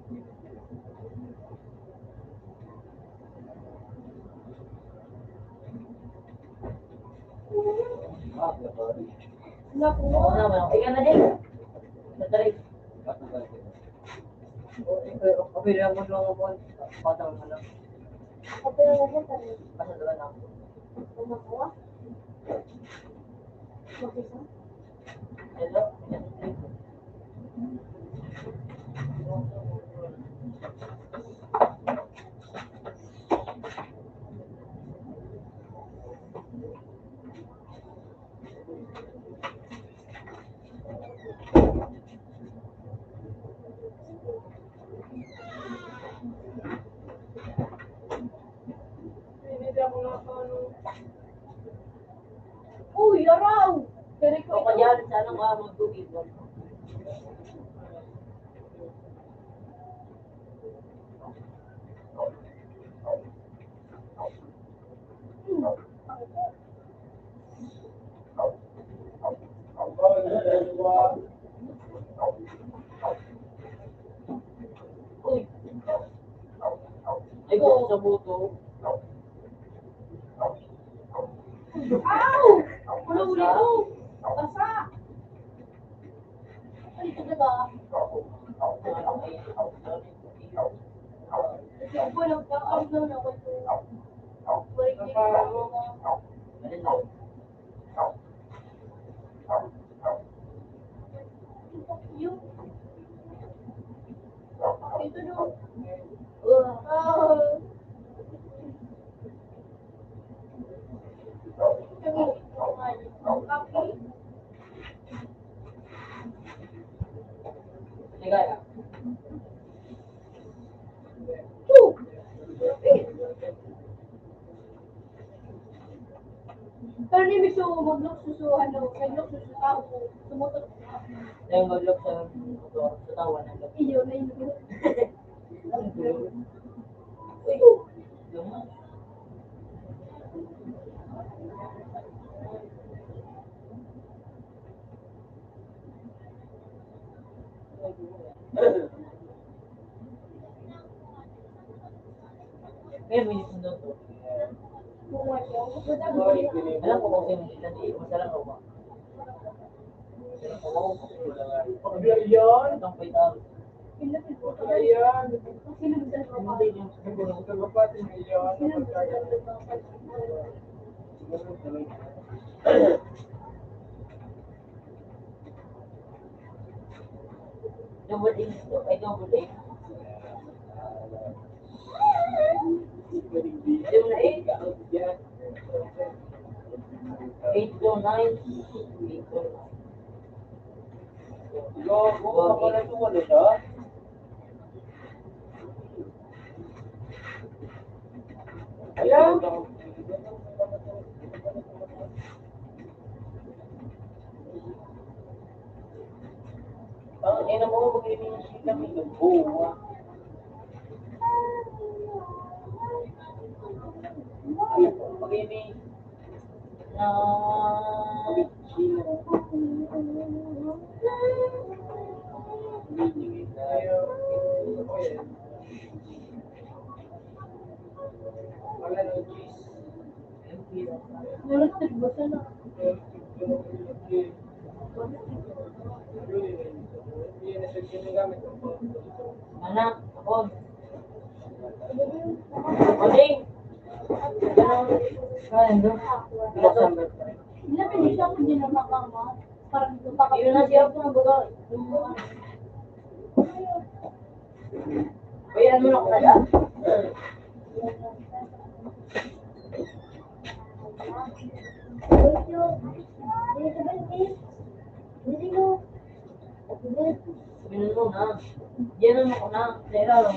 Naku. Ano naman ako? Ikaw na din. Sa tarik. Okay lang mo nung ako. Patang mo lang. Okay lang mo, pare. Basta doon ako. Ano ko? Okay, sir. Hello? Uy, araw! Ako yan, sana nga magtubig. Uy. Ay, gusto sa buto. Aw! Huli-huli ko! Basa! Ay, ito na ba? Ito po, nagkakaroon na ako ito. Wait, wait, wait. Ito, no? Ah. Ligaya. Pero ni Miso, maglukso so, ano, maglukso so tao ko, sumutok. Yung maglukso sa, sa tao, ano? Iyo, na iyo. Ang gulo. Uy, Kaya may nisundo to. Alam ko kung sino sila, di, masarap ako ba? Ayan. Itong pay tao. Ayan. Hindi yung siguro sa kapatid na iyan. Double A ito. Ay, double A. Double A. Eight two nine. Eight two nine. Gago, wala ito, wala siya. Ayan. Ang ina mo, mag-iinom kami ng buwa. Mag-iinom. Anak, ako. Oding! Ano? Ano? Hindi na siya ako din ang makama. Parang ito pa. Yun na siya po ang baga. Kaya ano na ko na dyan? Sabihin mo na. Yan ang ako na. Kaya lang.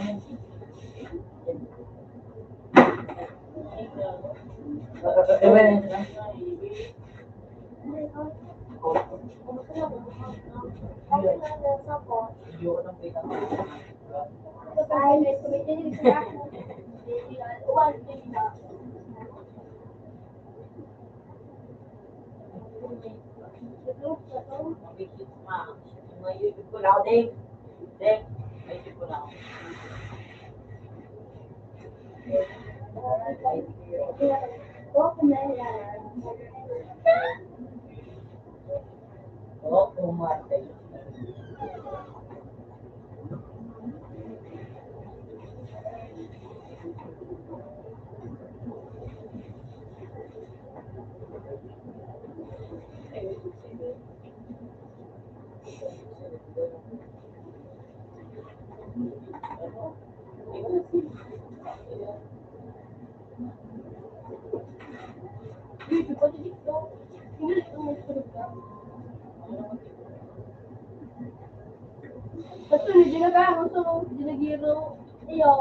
Basta ni ginagawa mo sa ginagiro. Iyo.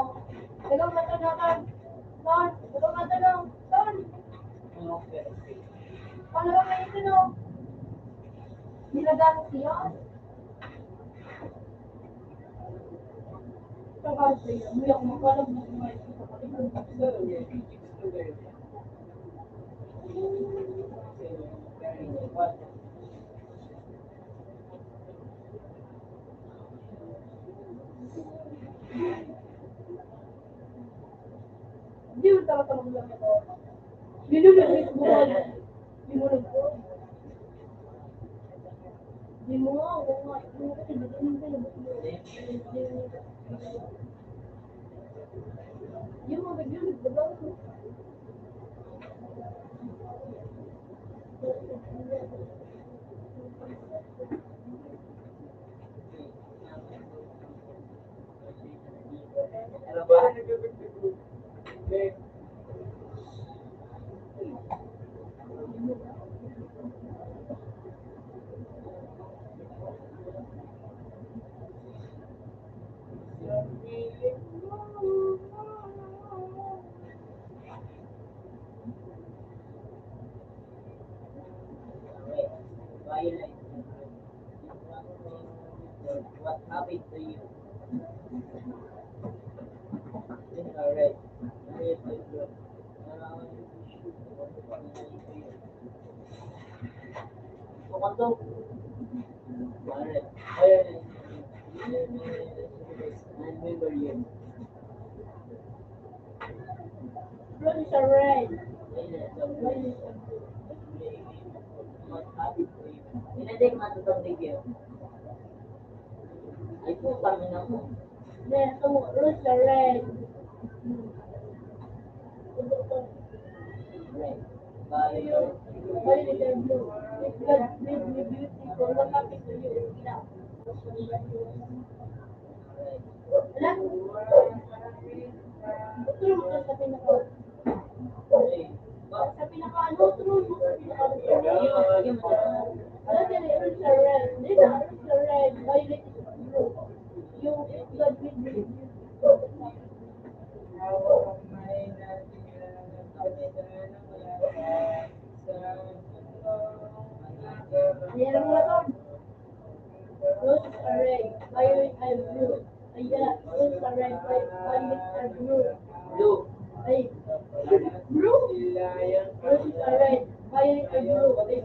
Dagang mata na ka. Son, dagang mata na. Son. Paano ba kayo ito, no? Ginagawa mo siya? Di mo talaga magulang ako. Nilulungit mo ako. Di mo nag-, di mo nga ako nga. Di mo kasi, di mo kasi, yung mga ganyan, di ba? What happened to you? Alright. Road is a red. Hindi ko matutong video. Ay, putang ina mo. Then, so, road is a red. Red. Violet. Violet and blue. If God made me beautiful, what happened to you? Wala. Tulog ka sa pinaka-, sa pinaka-, ano, tulog mo sa pinaka-, ano, dili, road is a red. Dili na, road is a red. Red, violet, and blue. Ayan, roses are red, vi- violet, and blue. Blue. Ay, blue. Roses are red, violet, and blue. Ay,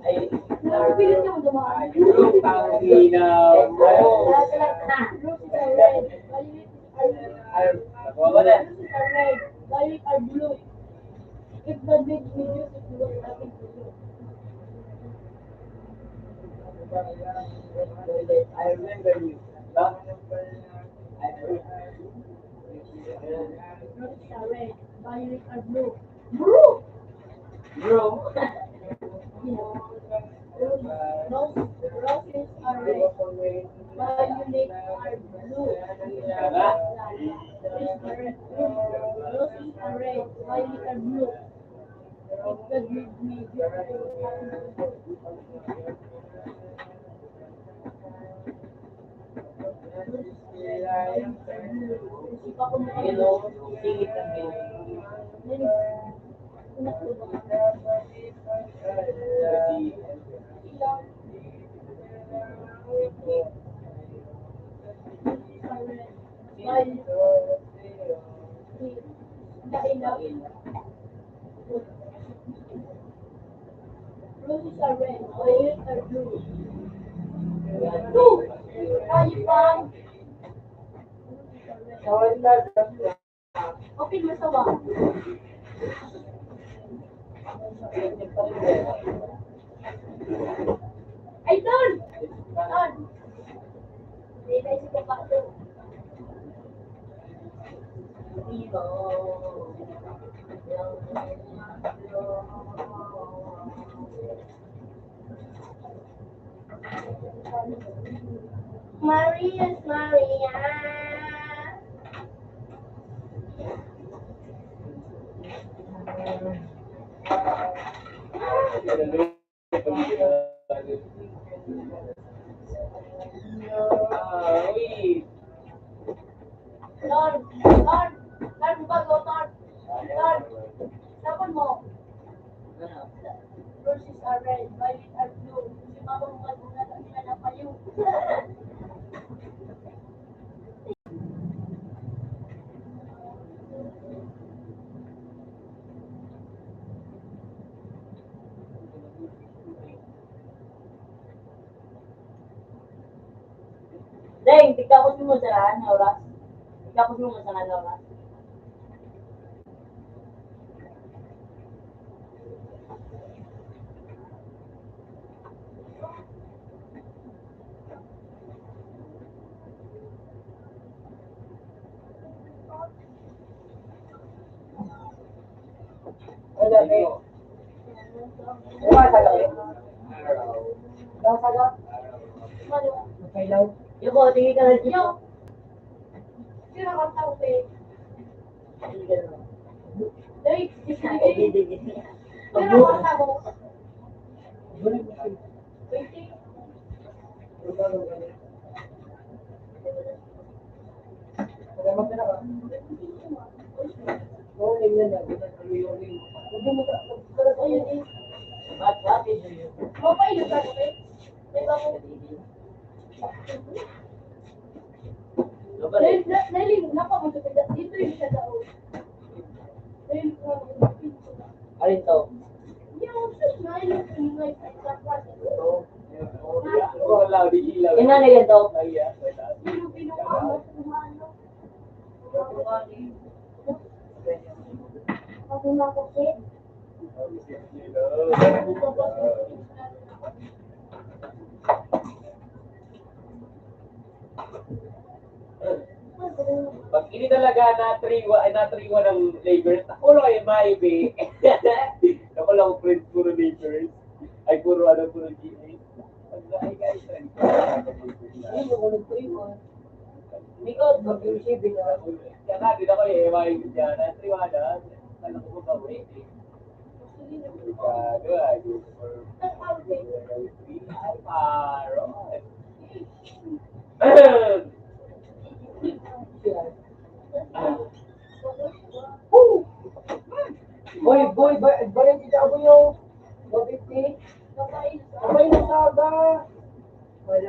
ay, napilit yung dumaan. Blue, panginaw. Roses are red, violet, and blue. Ay, nakuha ko na. Roses are red, violet, and blue. If God made me beautiful, what happened to you? I remember you. Huh? I remember you. Roses are red, violet are blue. Blue! Blue! Rose- Roses are red, violet are blue. Roses are red, violet are blue. If God made me beautiful, what happened to you? Hello, singit kami. Roses are red, violets are blue. Two! Ayun pa! Open mo sa wall. Ay, doon! Doon! May naisip ko pa doon. Maria's Maria. Ah, uy. Ton, Ton, Ton, bago, Ton. Ton, sabon mo. Roses are red, violet are blue. Yung mga pamukad mo na, hindi na napayo. Deng, tigkapos mo sa sarahan na oras. Tigkapos mo sa sarahan na oras. Ang gabi. Diba sa gabi? Diba sa gabi? Magkailaw. Yung ko, tingin ka na dito. Sino kang tao, eh? Dahil, hindi, hindi. Sino kang tao? Waiting. Dahil, dahil, napamulot ka dito, yung sa daog. Dahil, Alin to? Yung sa smile, yung like, like, like, like. Yung nanay ganito? Yung pinapamulot mo, ano? Pag umakit, Pag ini talaga natriwa, ay natriwa ng neighbors, ako lang ay maybe. Ako lang ang friends, puro neighbors. Ay, puro ano, puro G A. Pag na, ay, guys, friends. Hindi mo ko nagtriwa. Ikaw, mag-isip, di ba? Kaya nga, di na ko, eh, maybe dyan. Natriwa na. Kala ko ba, wait, eh. Boy, boy, ba, ba yung kita ko yung one fifty? Abay, nasaga. Ay,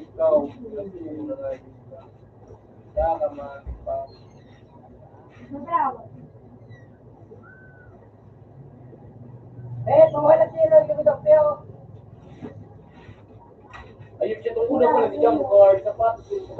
ikaw. Kasi yung mga ikaw. Kaya ka ma-, pa-, Eh, mawala sila yung kapyo. Ayun siya, itong una ko, nabigyan ko card, sapatos, yung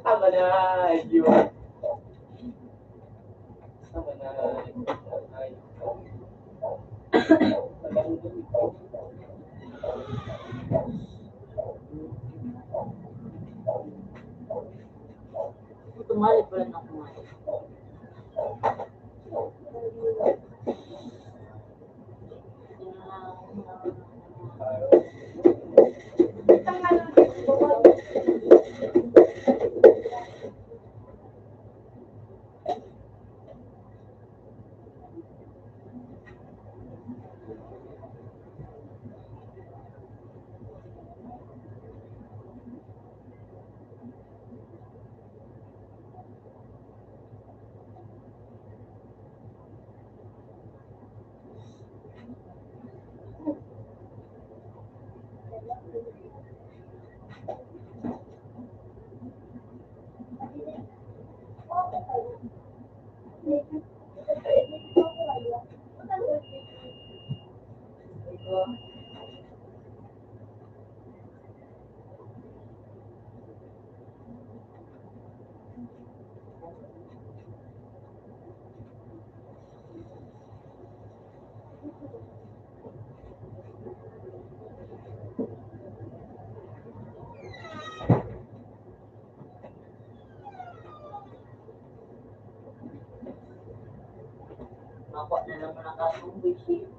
Puta, manay, yun. Puta, manay. Ay. Tumalit pala na kumain. Mapa na naman ang kasong, eh.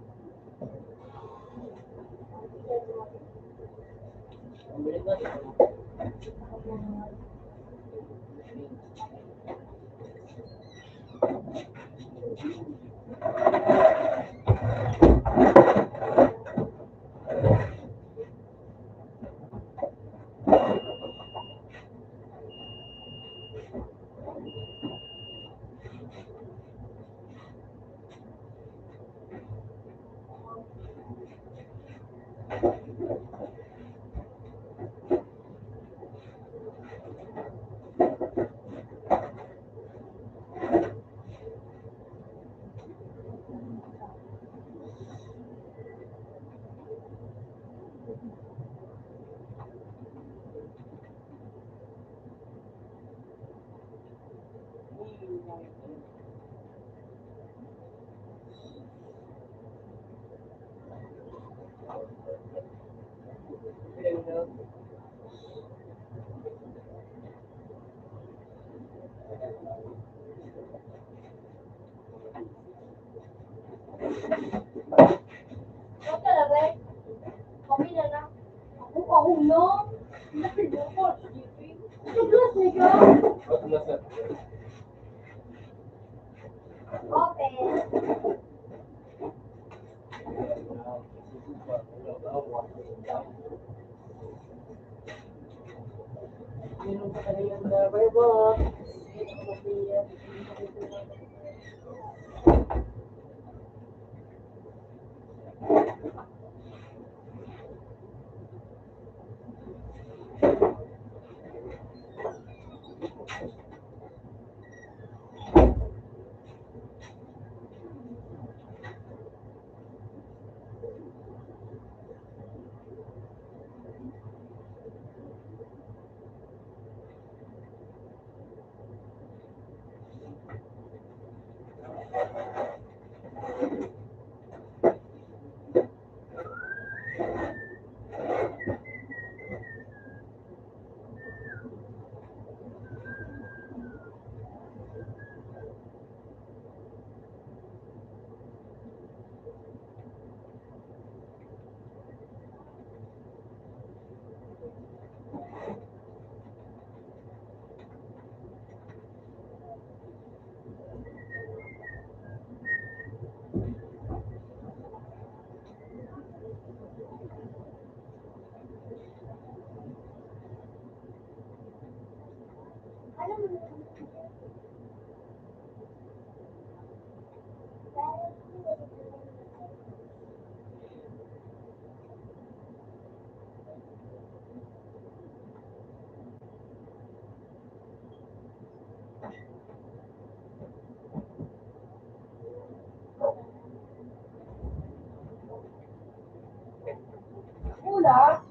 Wala.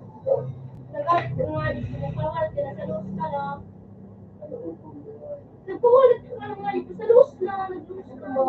Nagalit ka nga, di ko nagpawalat ka na sa loob ka na. Nagpawalat ka na nga, di ko sa loob na, nag-lose ka na.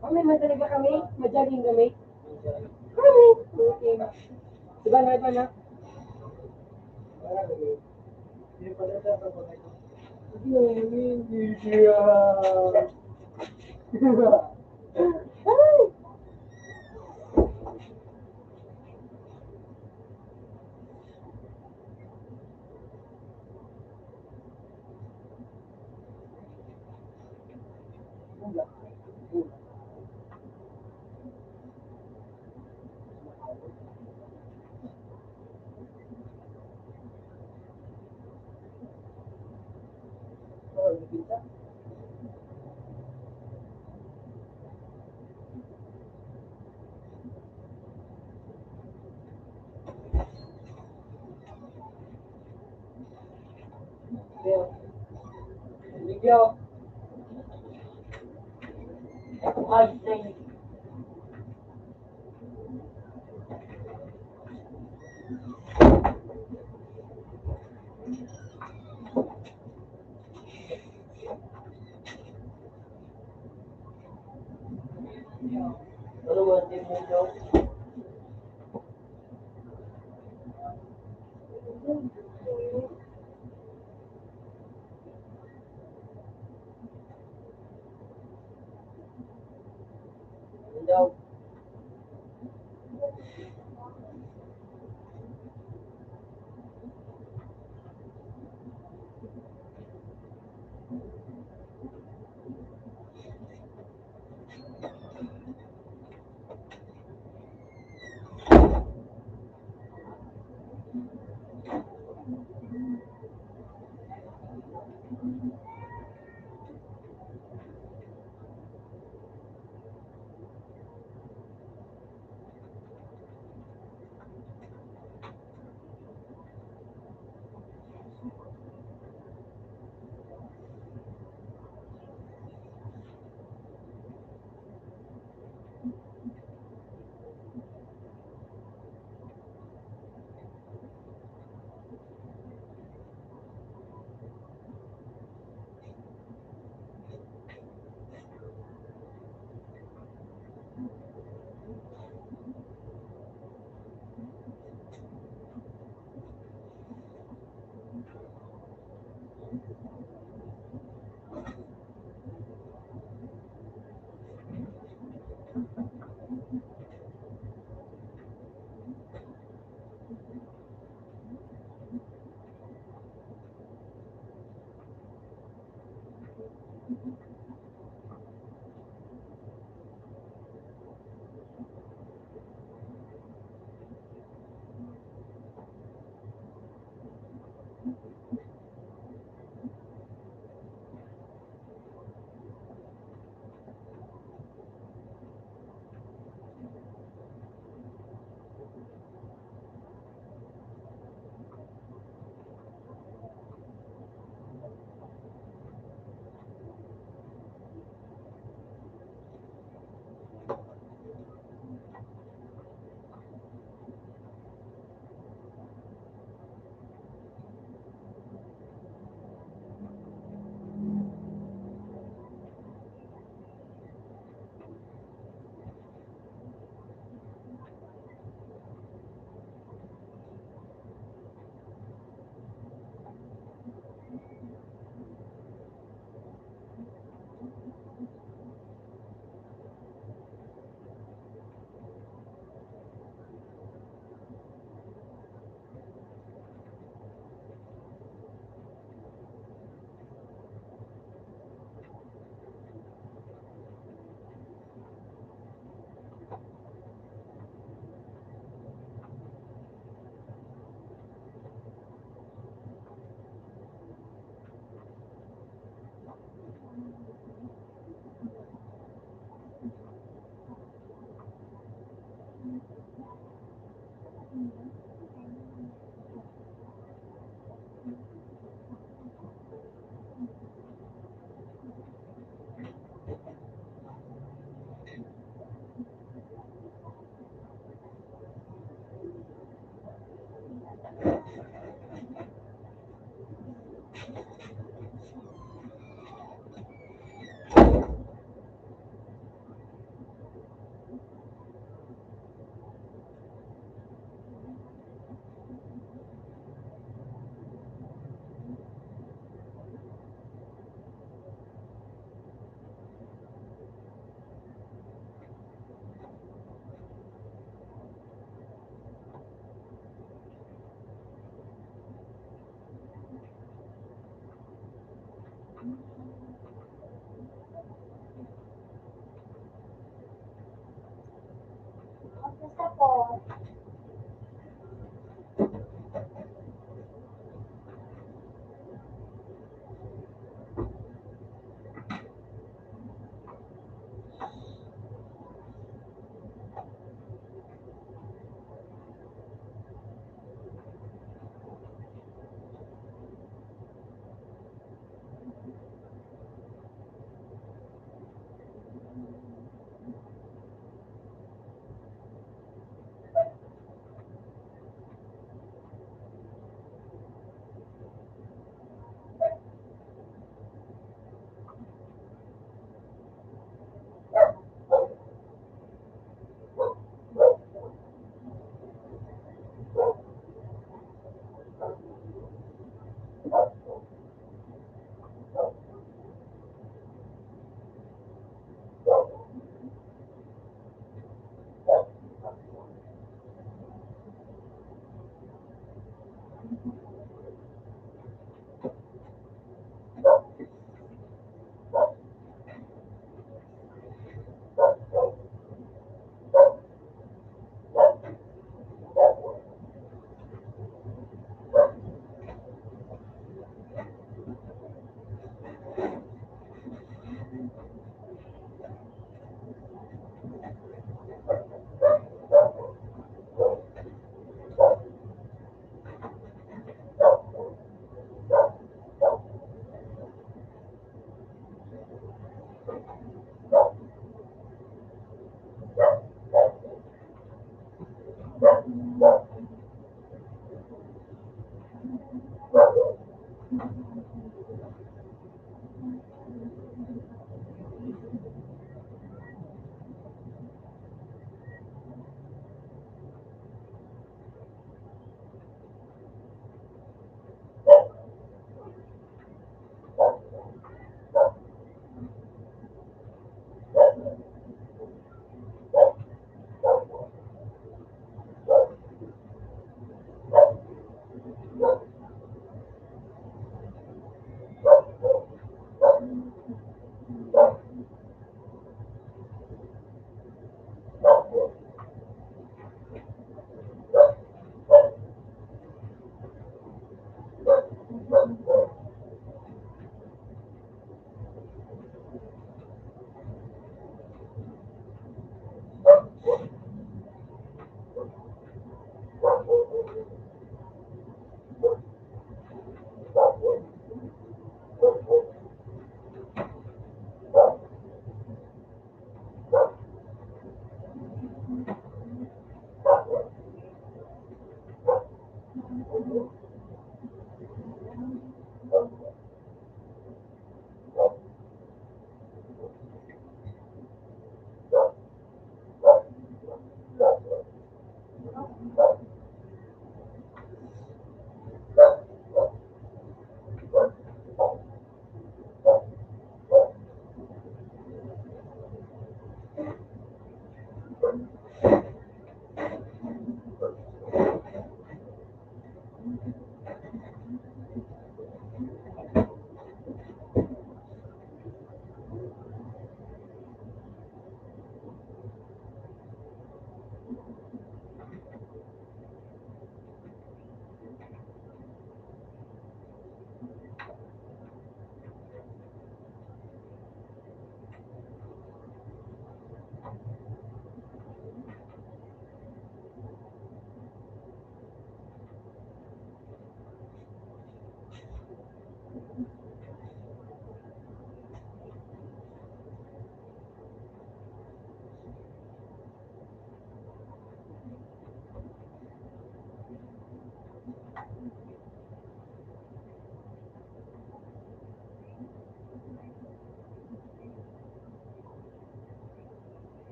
Kami man talaga kami, madaling kami. Kami, okay. Diba, Narda, na?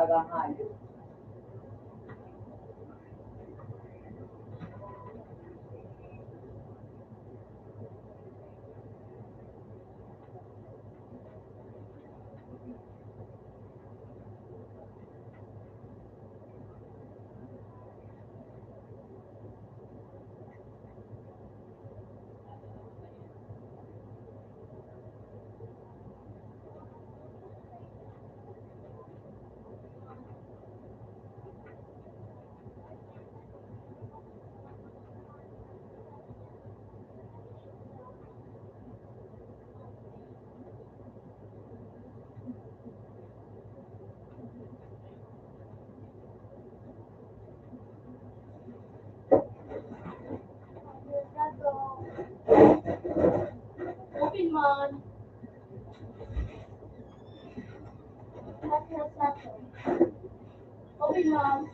Dagangan. Open man. Open man.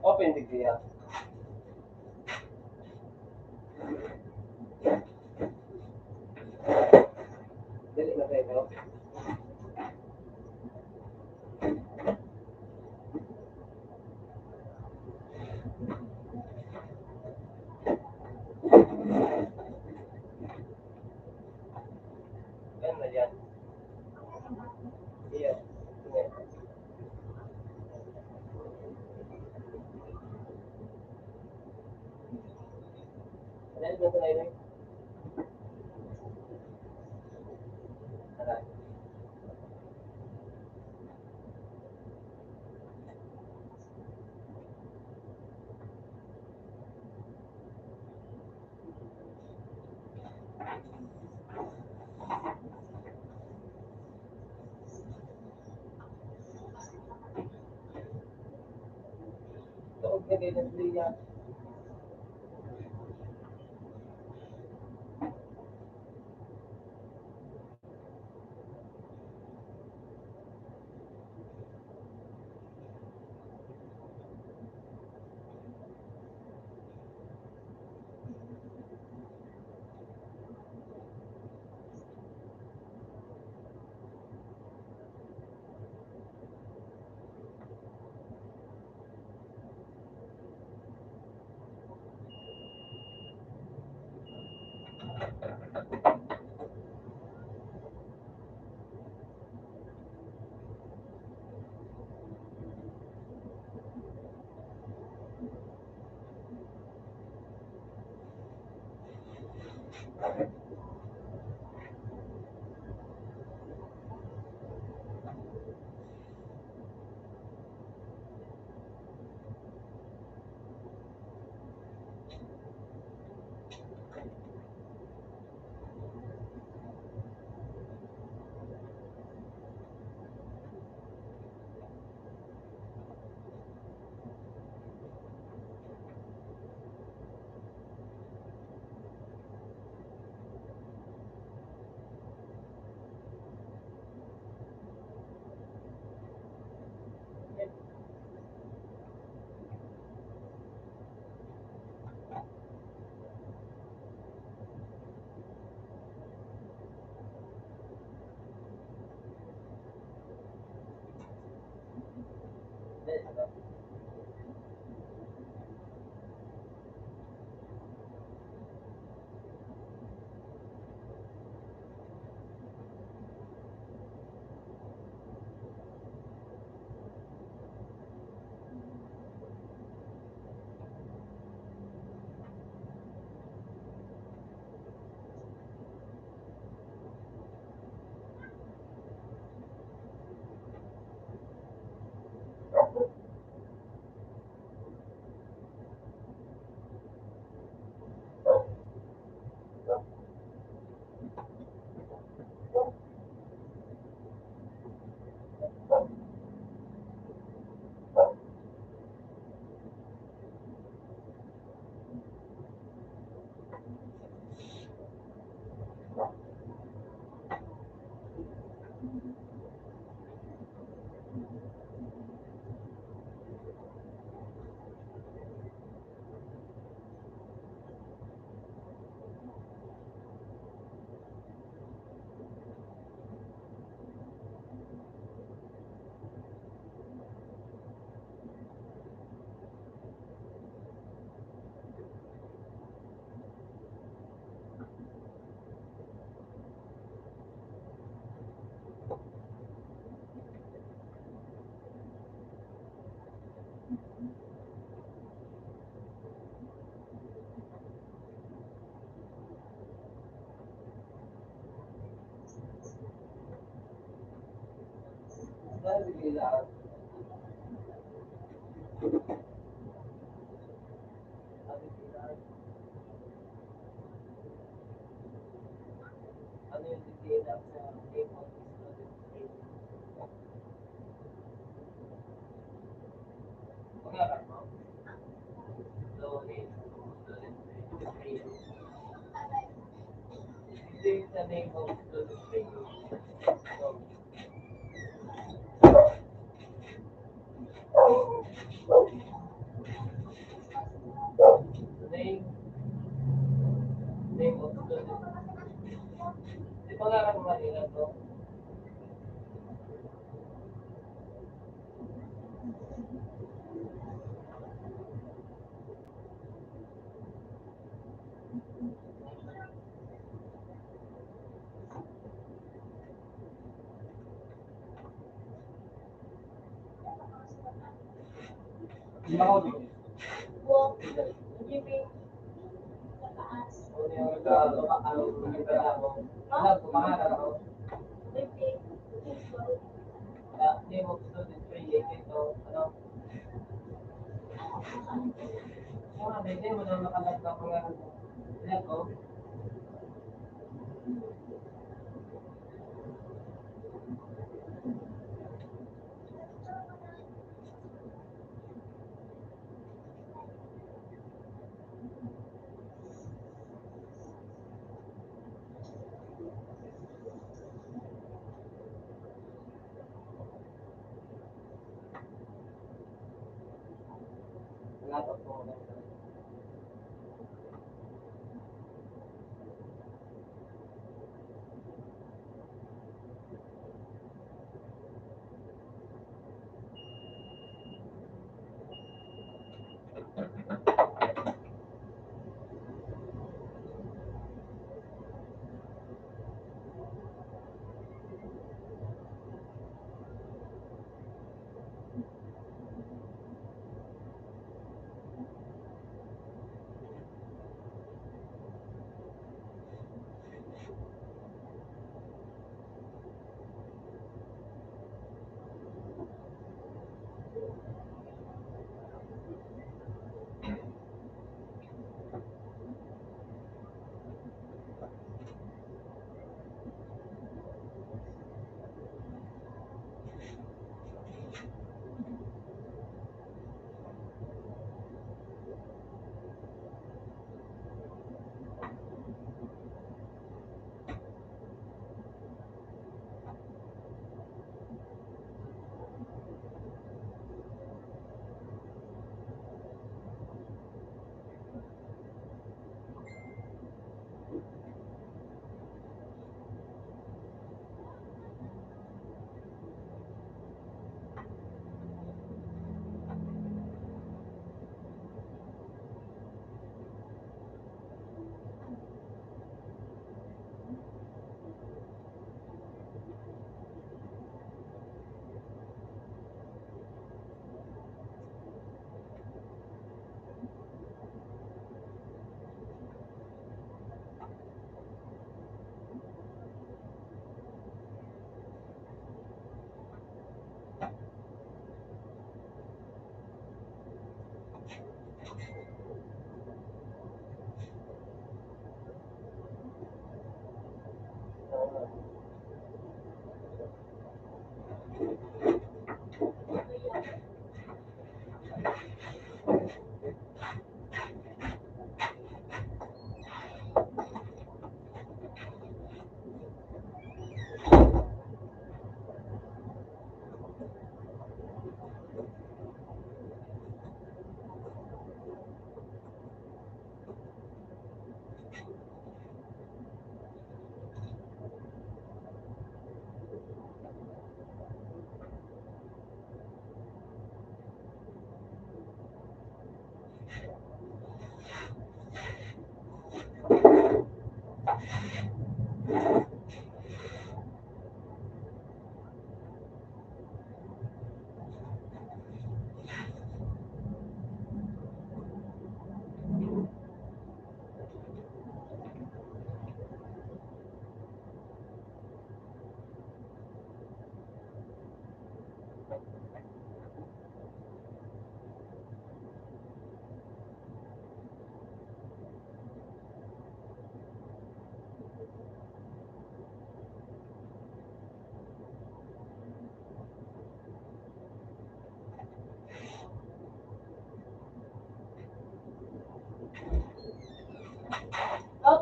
Open digdi ya. Dali na kayo, no? Yan na yan. Iya. Ano yung gusto na yun? Ano?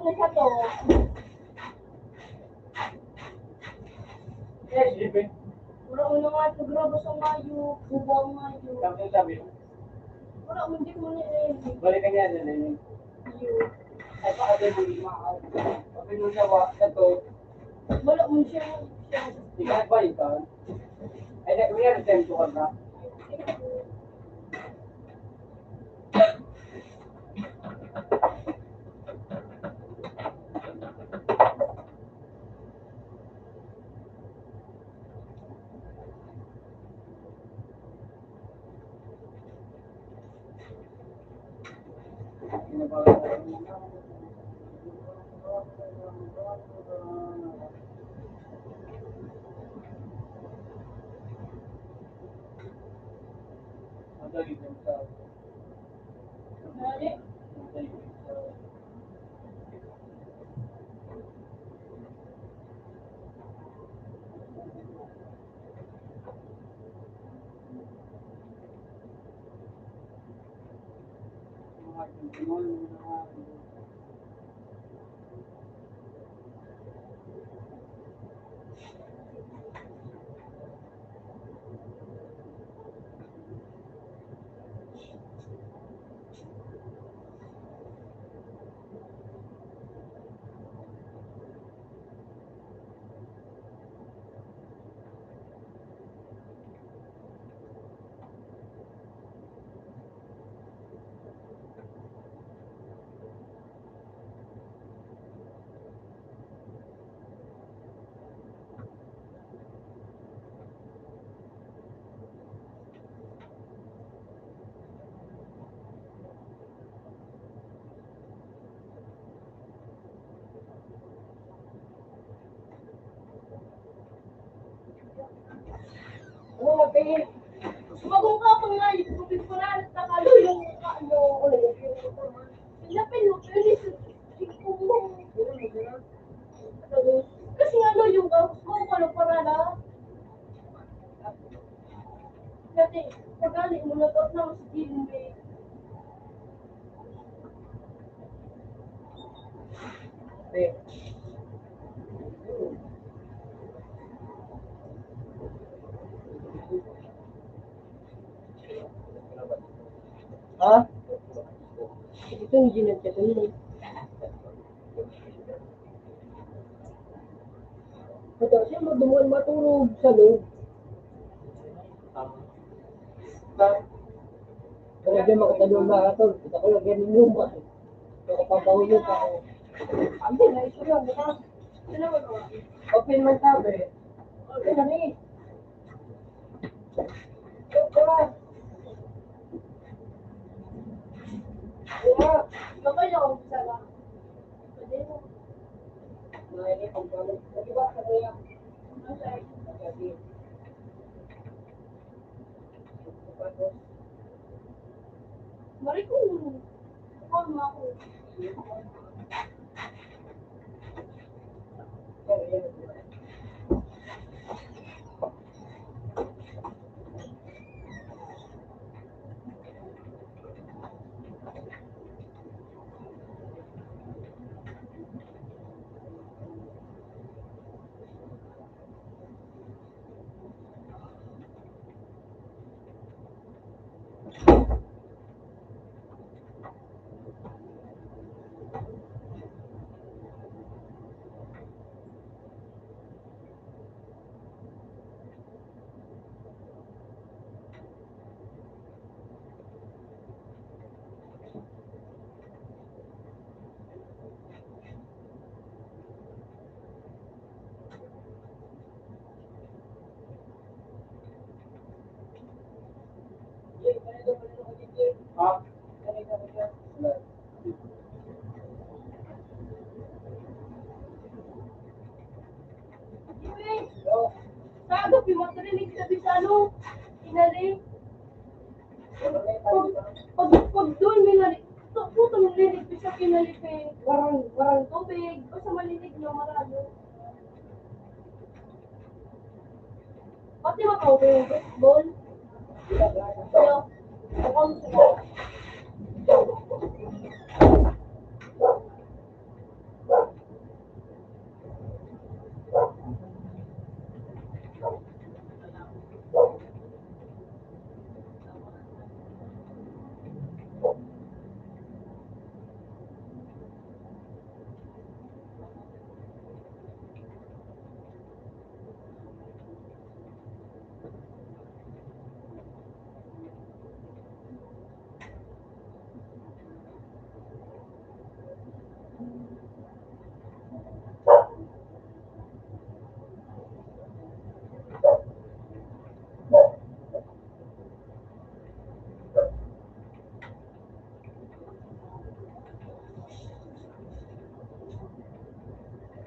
Sa to. Yes, Jimmy. Wala mo na nga ito, grabe sa mayo, buba ang mayo. Sabi, sabi. Wala mo, di mo na eh. Balikan niya na eh. Yun. Ay, baka din mo yung mahal. Sabi mo siya, wa, ito. Wala mo siya, siya. Di ka nagbalik ka? Ay, na, kuya, nag-tempo ka na. Ano na, babe? Sumagong ka pa nga, yung tubig ko na, nagkakalo yung ano, ano, yung pinapin mo, pero yung singko mo. Kasi nga, ano, yung gagawin ko, ano, para na, Dati, pag-ali mo, nag-out na ako sa gilid, eh. Ha? Ito yung ginagkatan mo. Ito, siyempre, dumaan matulog sa loob. Pero di makatalo na ito. Kita ko lagi ng luma. Nakapagpahulog ako. Hindi na, ito lang. Ito lang, ano? Open man sabi. Okay na ni. Ito lang. Wala. Ikaw ba yung umpisa lang? Marikong. Sa agapi mo, narinig sa bisano, inali. Pag, pag, pag doon, may nari-, to, putang narinig ko sa kinali kay warang, warang tubig, basta malinig na maralo. Pati mo tubig, ball. Pero, mukhang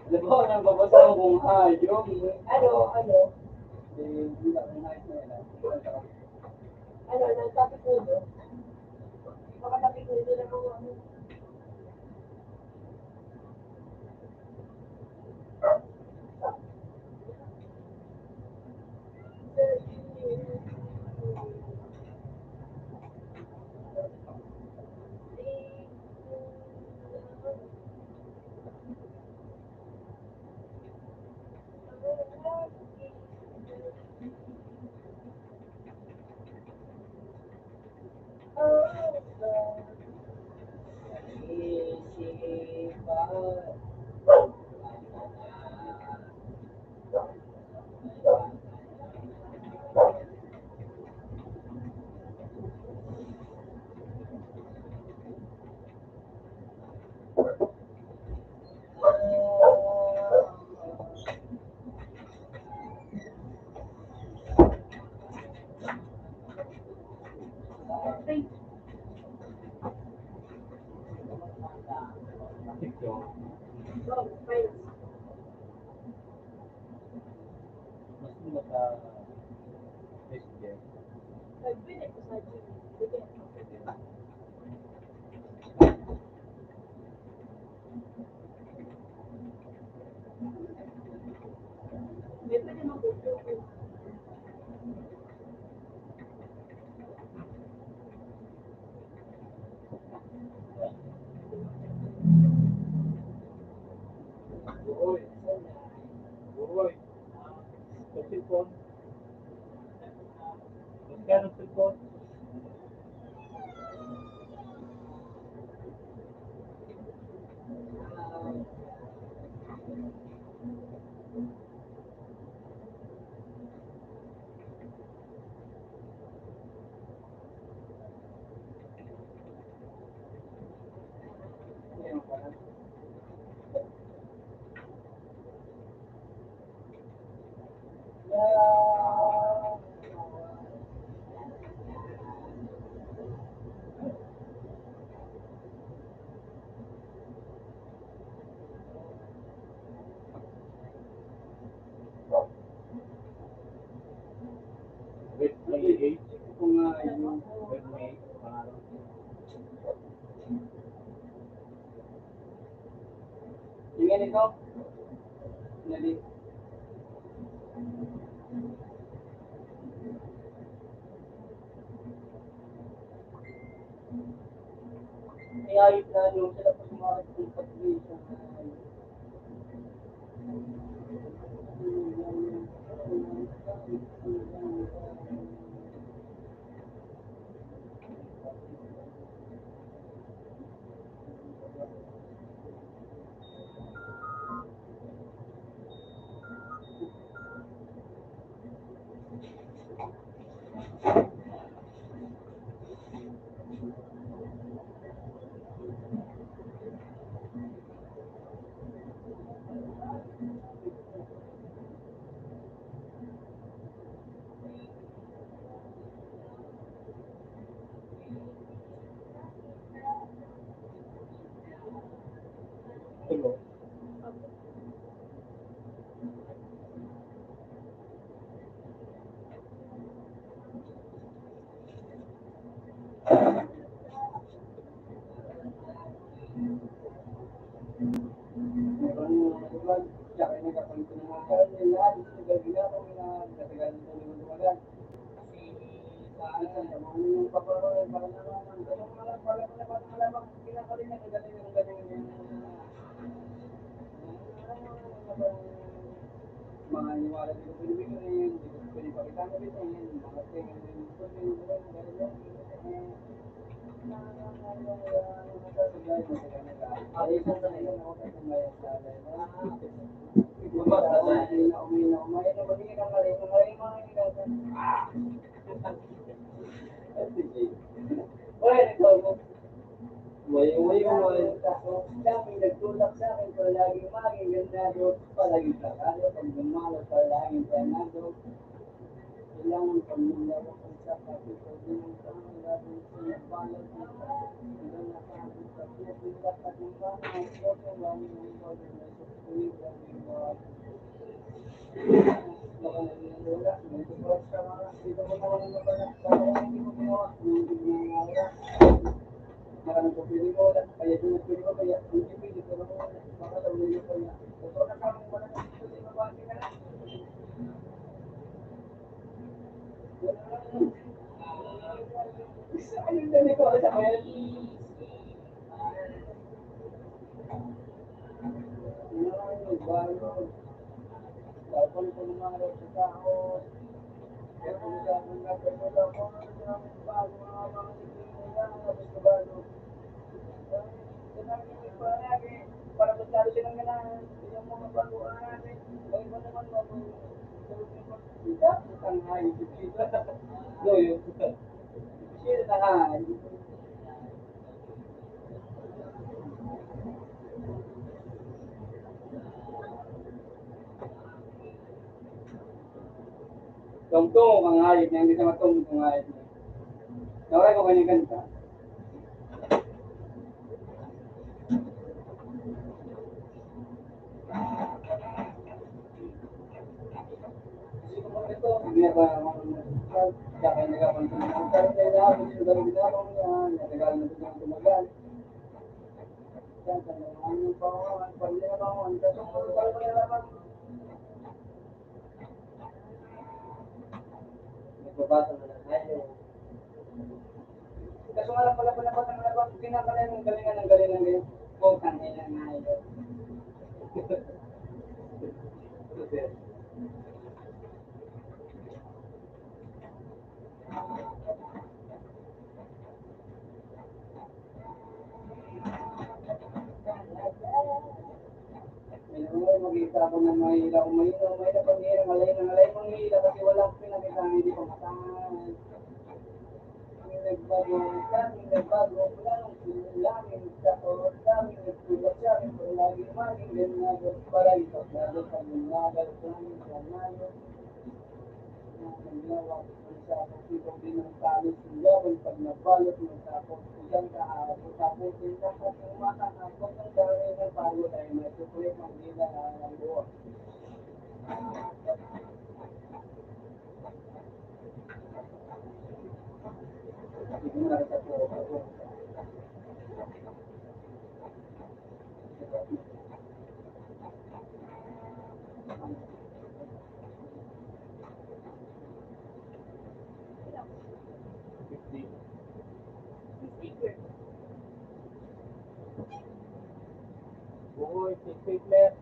Di ba, nang babasa kong hayop? Ano, ano? Eh, hindi ako nais na yan. Ano, nagtapikulo? Makatapikulo na mga ano. Mas mura sa S J. Ay, pwede ko sa gym. Sige. May pwede mag-, Uy. Uy. Sa cellphone. Magkano cellphone? With P H, kung, ah, yung with me, parang Tingnan ito. Dali. Kaya yung plano, sila po sumakit ng pag-ibig sa mga Mga iniwala, di ko pwede bigyan, di ko pwede pakita na bigyan, mga tingin, Mayo-mayo, mayo. Daming nagtulak sa akin, palaging maging gandado, palaging plakado, pagmamahal, palaging planado. Kailangan pag maglaban sa kapit, pag Tungtong ang hayop niya, hindi siya matungtong ang hayop niya. Nawala ko kanyang kanta. Nagbabasa na lang tayo. Kaso nga lang pala, pala, pala, pala, pala, kinakalay mong galingan ng galingan ngayon. Putang ina nga yun. Minahal, mag-iisa ako ng mahihila kung mahina, mahina pag hihila, malay na, malay mong hihila kasi walang pinakita ang hindi pamasahan. Ang nagbago, daming nagbago, mula nung sinabi sa oras, daming nagtulak sa akin, pero laging maging ganyan, para ipaglaban pag lumaban, daming panalo. Uy, si Hitler.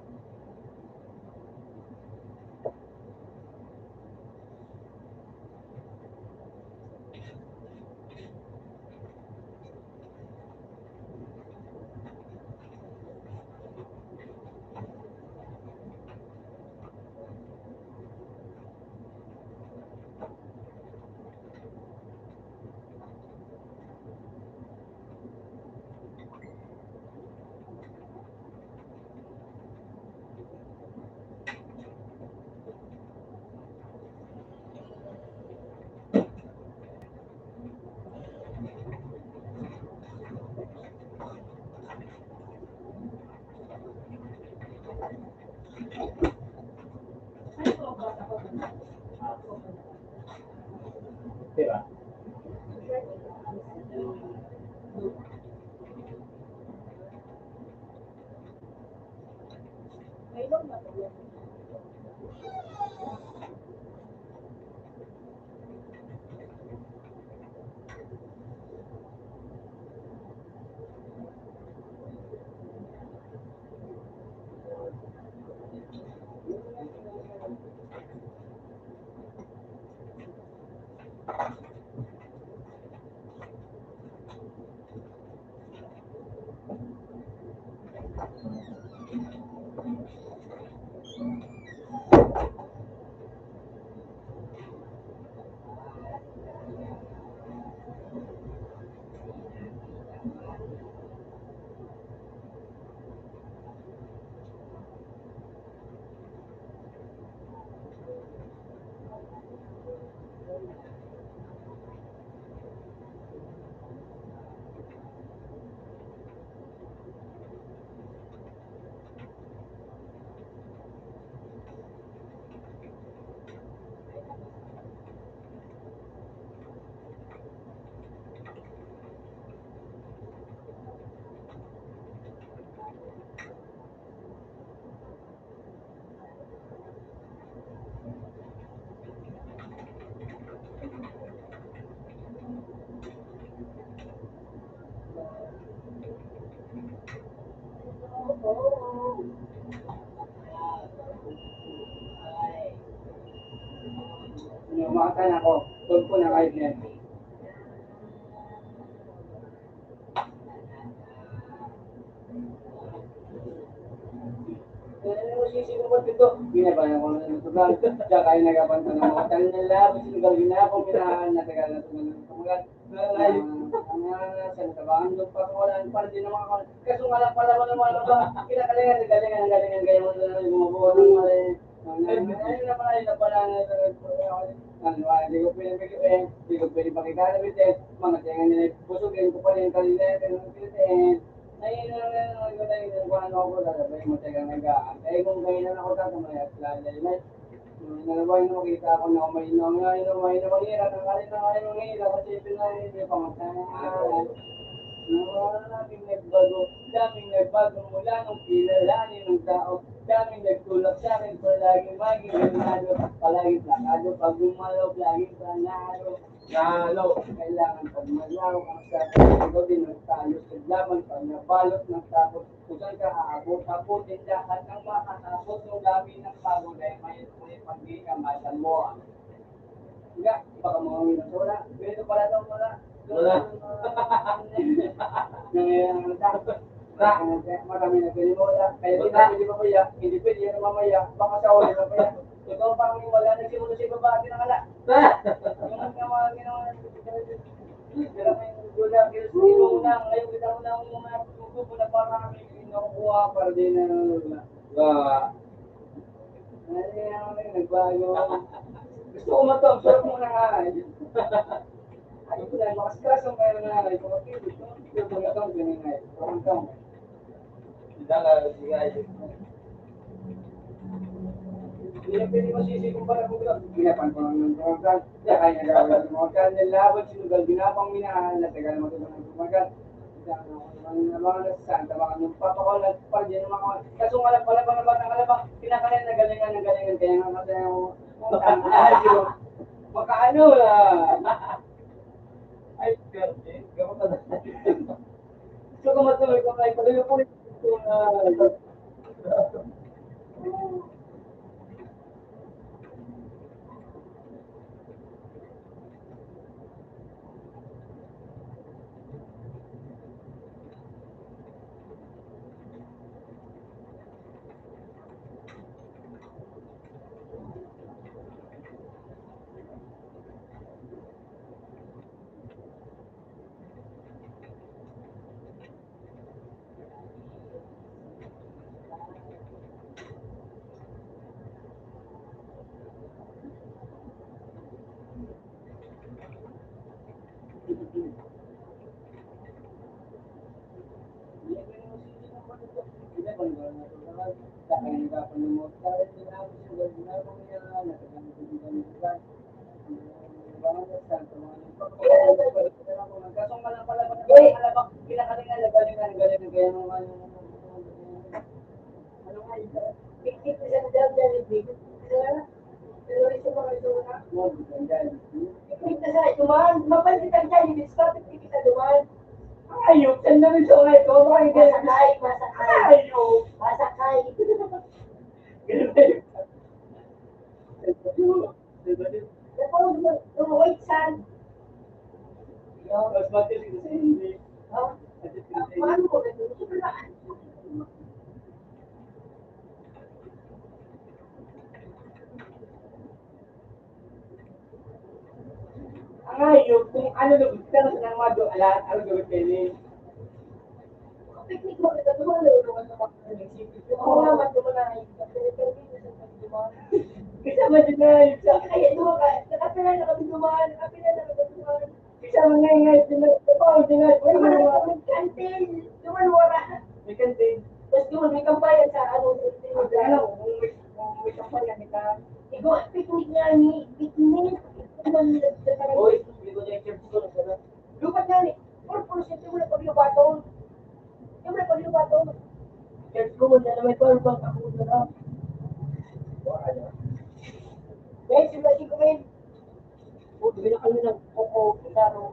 Diba? Makatan ako, tugpo na kahit yan. Kaya mo sisimulat ito, binabayan ko na ito lang. Tsaka yung nagabanta ng mga tanan na labas, yung gawin na akong minahal na tagal na ito ng pamagat. Ay, ang mga sa tabangan doon, pag wala ang parte ng mga kawan. Kaso nga lang pala, wala, wala ba? Kinakalingan, galingan, galingan, kaya mo na lang yung mga buwan ng mali. Ang, ang, ang, ang, ang, ang, ang, ang, ang, di ko pwede, eh, di ko pwede pakita na, eh, mga tenga nila, busog, yun ko pa rin kanina, eh, pero ang pilitin. Ay, yun, yun, yun, yun, yun, yun, kung ano ako, lalabay mo, teka, nag-aantay. Kung kailan ako tatamay at lalay, may, nalabay na makita ako na umay na, umay na, umay na, mahirap, ang alin na, umay na, mahirap, kasi ito na, hindi pa magkaya. Nawala na, daming nagbago, daming nagbago mula nung kilalanin ng tao. Daming nagtulak sa akin, palaging maging ganado, palaging plakado, pag gumalaw, laging panalo. Lalo, kailangan pag malaw ang sa pagkagabi ng talos, laban pag nabalot ng takot, kung saan ka aabot, abutin lahat ng makakapot ng dami ng bago dahil may ulit pag di ka masamuha. Nga, baka mga uwi na wala. Ganito pala daw wala. Wala. Nangyayari ang takot. Marami na pinimola. Kaya di na pwede mamaya. Hindi pwede yan mamaya. Baka sa ulo mamaya. Ikaw pa ang wala na siguro si babae na wala. Yung mga ginawa na pero may wala, pero sa ilo na, ngayon kita mo na ang mga tubo na parang may nakukuha para din na wala. Wala. Ay, ay, nagbago. Gusto ko matang, sarap mo na nga. Ay, wala, makas-kaso kayo na, ay, mga kilos, no? Yung mga tao, ganyan nga, eh. Parang tao. Hindi na pwede masisi kung parang kung ginapan ko lang ng program. Kaya kaya nagawin ng mga kan, nalaban, sinugal, ginapang minahal, natagal mo ito ng kumagat. Ang mga nasasanta, mga nung papakawal, nagpapalya ng mga kawan. Kaso nga lang pala, mga bata ka lang ba, kinakain na galingan, na galingan, kaya nga kasi ako, putang ina, di ba? Makaano, ah. Ay, pwede. Gawin ka na. Gusto ko matuloy ko kayo. Pag-uwi po rin. Ayok, saan na rin siya ngayon? Masakay, masakay. Ayok. Masakay. Ganun na yun. Wait, saan? Mas matigas sa hindi. Ha? Paano mo ganun? Ang hayop, kung ano na gusto ng mado, ala, ano gawin kayo ni? Picnic mo, kita mo, ano, ano, ano, ano, ano, ano, ano, ano, ano, ano, Isa man din na, isa. Ay, ito ka. Nakapila na kami dumaan, nakapila na kami dumaan. Isa man nga, nga, isa man. Ito pa, isa nga. Ay, wala, wala. May kantin. Duman, wala. May kantin. Tapos duman, may kampayan sa, ano, sa, sa, ano, kung may, kung may kampayan, may ka-, Igo, picnic nga ni, picnic. Ano, nagkakaroon? Oy, hindi ko na yung church ko, nagkakaroon. Lupat nga ni, puro, puro, siyempre, wala pag lupaton. Siyempre, pag lupaton. Church ko, wala na may power bank ako, wala na. Wala na. Guys, yung lagi ko, men. Oh, bigyan na kami ng koko, klaro.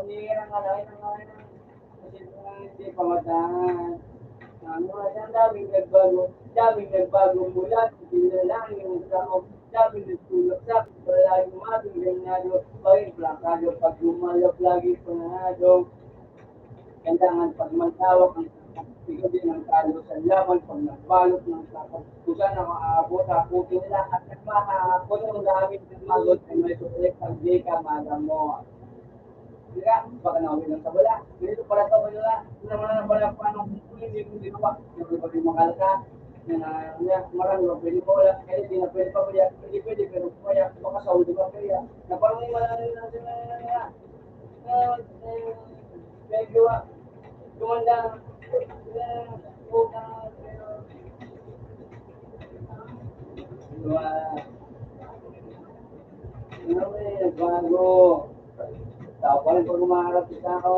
Ang hirang, ang hirang, ang hirang. Kasi kung hindi pamataan, ang mga yan, daming nagbago, daming nagbago mula sa pinalangin ng tao, daming nagtulak sa palaging maging ganado, maging plakado, pag lumalap lagi panahado. Kailangan pag magtawag ang ikaw din ang talo sa laban pag nagbalot ng takot. Kung saan ang aabot, abutin nila at nagmahapon ang gamit ng magot ay may sulit pag di ka madamo. Di ka, baka nauwi lang sa wala. Ganito pala sa wala. Hindi naman na pala paano kung hindi mo ginawa. Yung iba yung makal ka, na, na, marami ba pwede pa wala? Kaya hindi na pwede pa wala. Hindi pwede, pero kaya, baka sa ulo ba kaya? Na parang may wala na lang sila na, na, na, na, medyo, ah, gumanda. Na, utang, pero, Diba? Ano eh, nagbago. Tao pa rin pag umaharap sa tao.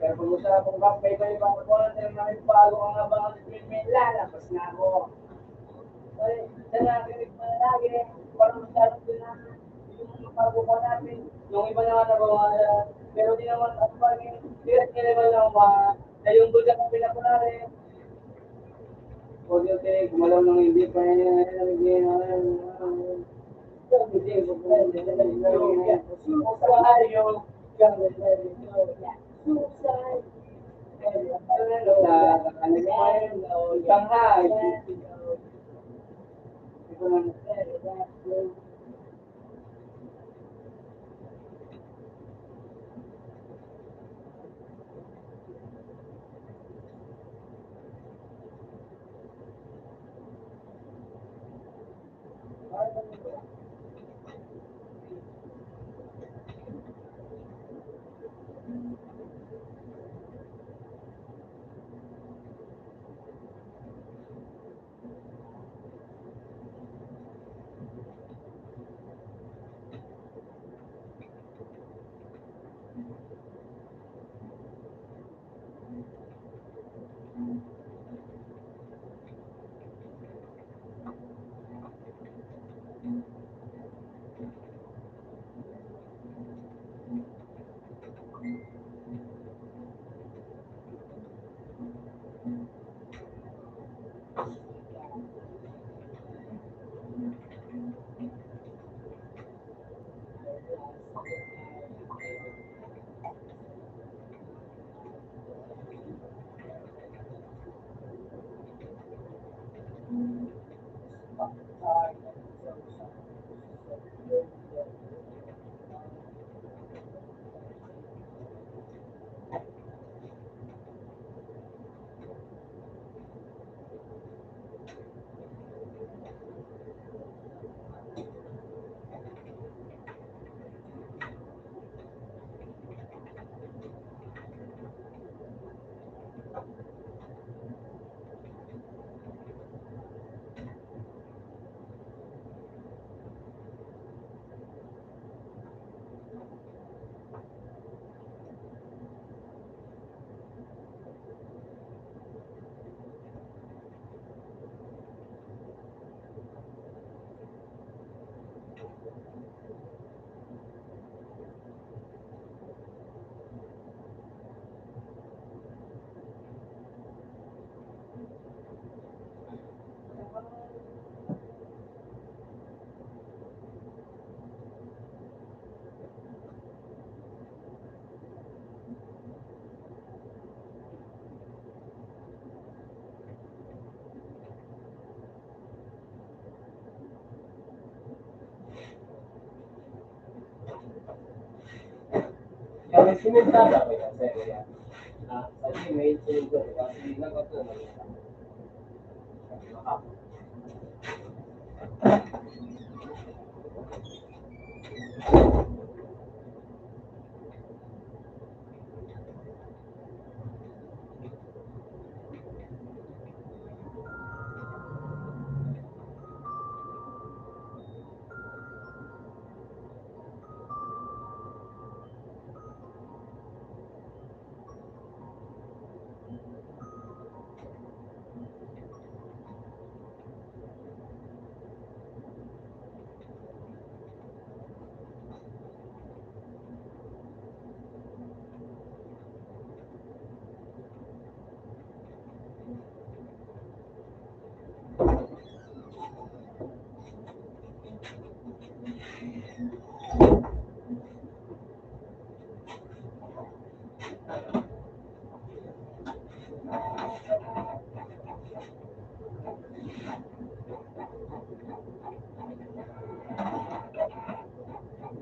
Pero pag-usapan ka, may iba-iba na po, may mga bago ang abangan sa Pilipino, lalabas na ako. Ay, nanakinig pa lagi, parang masyadong pinangan yung mga bago pa natin. Yung iba naman na bawa, pero di naman, ang pagiging, direct nila lang ba, na yung bulsa na pinakunari. Huwag yung tinig, gumalaw ng hindi pa yan. Sa ano pa yan? Shanghai. Kami sinintado ko yan sa area. Ah, sa email, sinintado ko kasi nagpatuloy.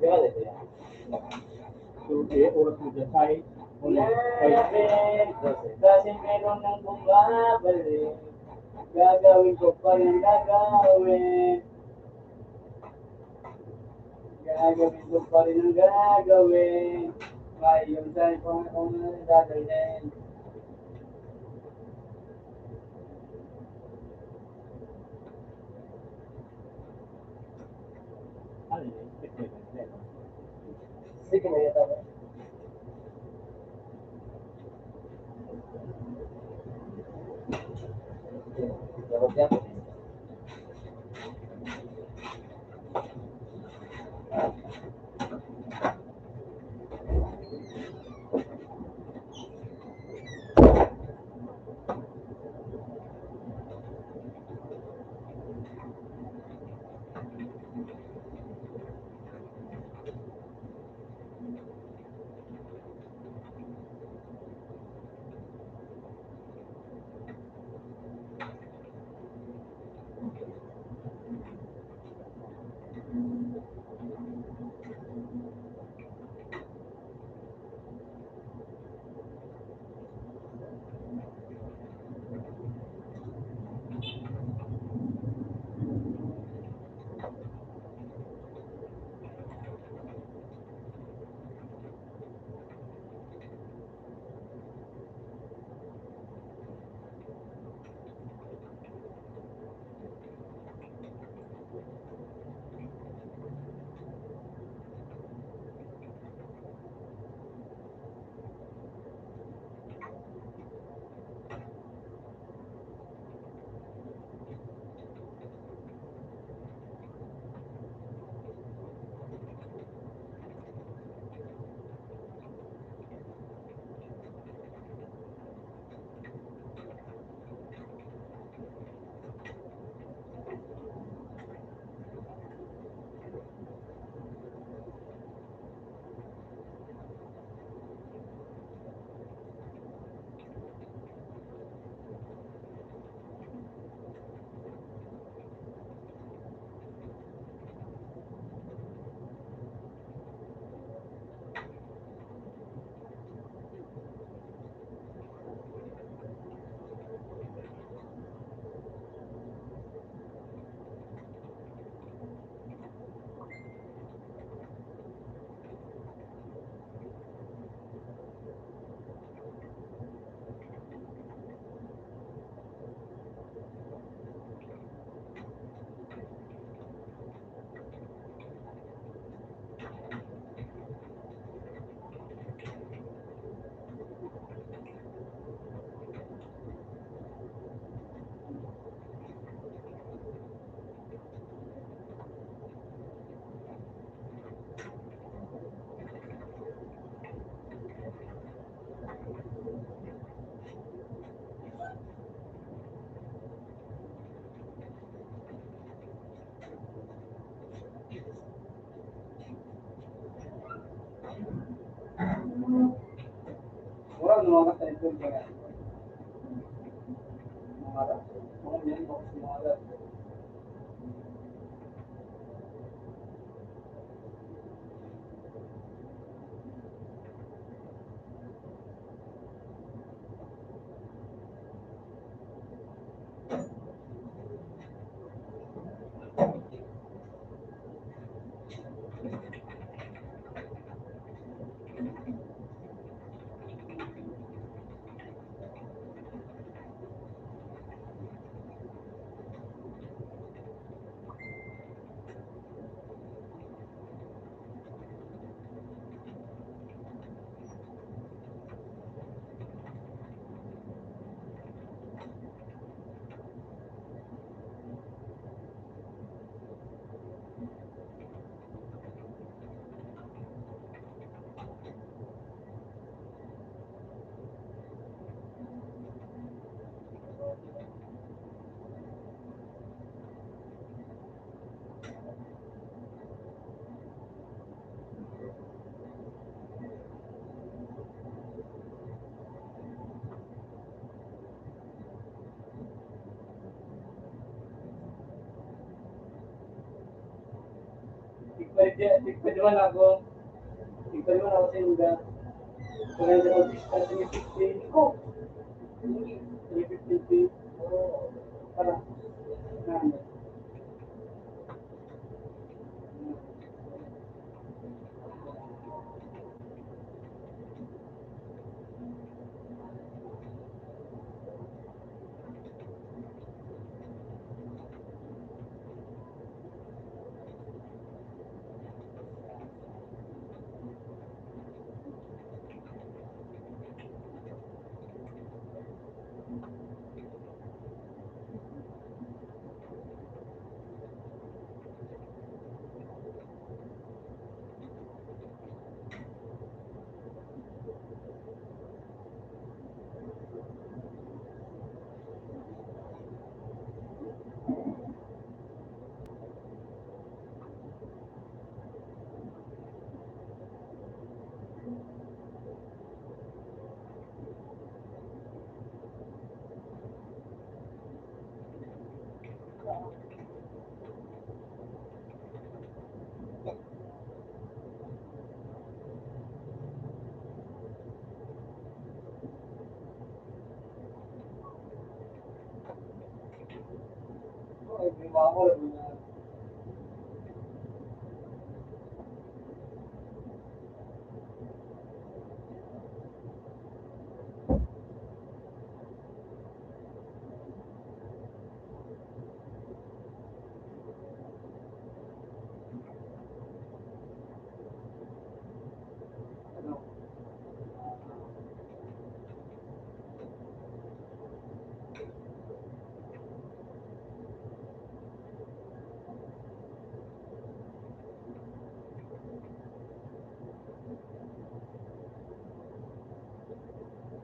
Yan, ito yan. So, eh, oras mo dyan, Sai. Ulit. Ay. Kasi meron nang bumabalik. Gagawin ko pa rin, gagawin. Gagawin ko pa rin ang gagawin. May yung sa kung, kung dadalhin. Ano yun? Sige na yata. Murag mga katalikod ka na. Mga ra-, mga yan, mga ra-. Tigpa-, tigpa-, duman ako. Tigpa-, duman ako sa inda. Kaya ako, three fifty. Ko. Three fifty. Para.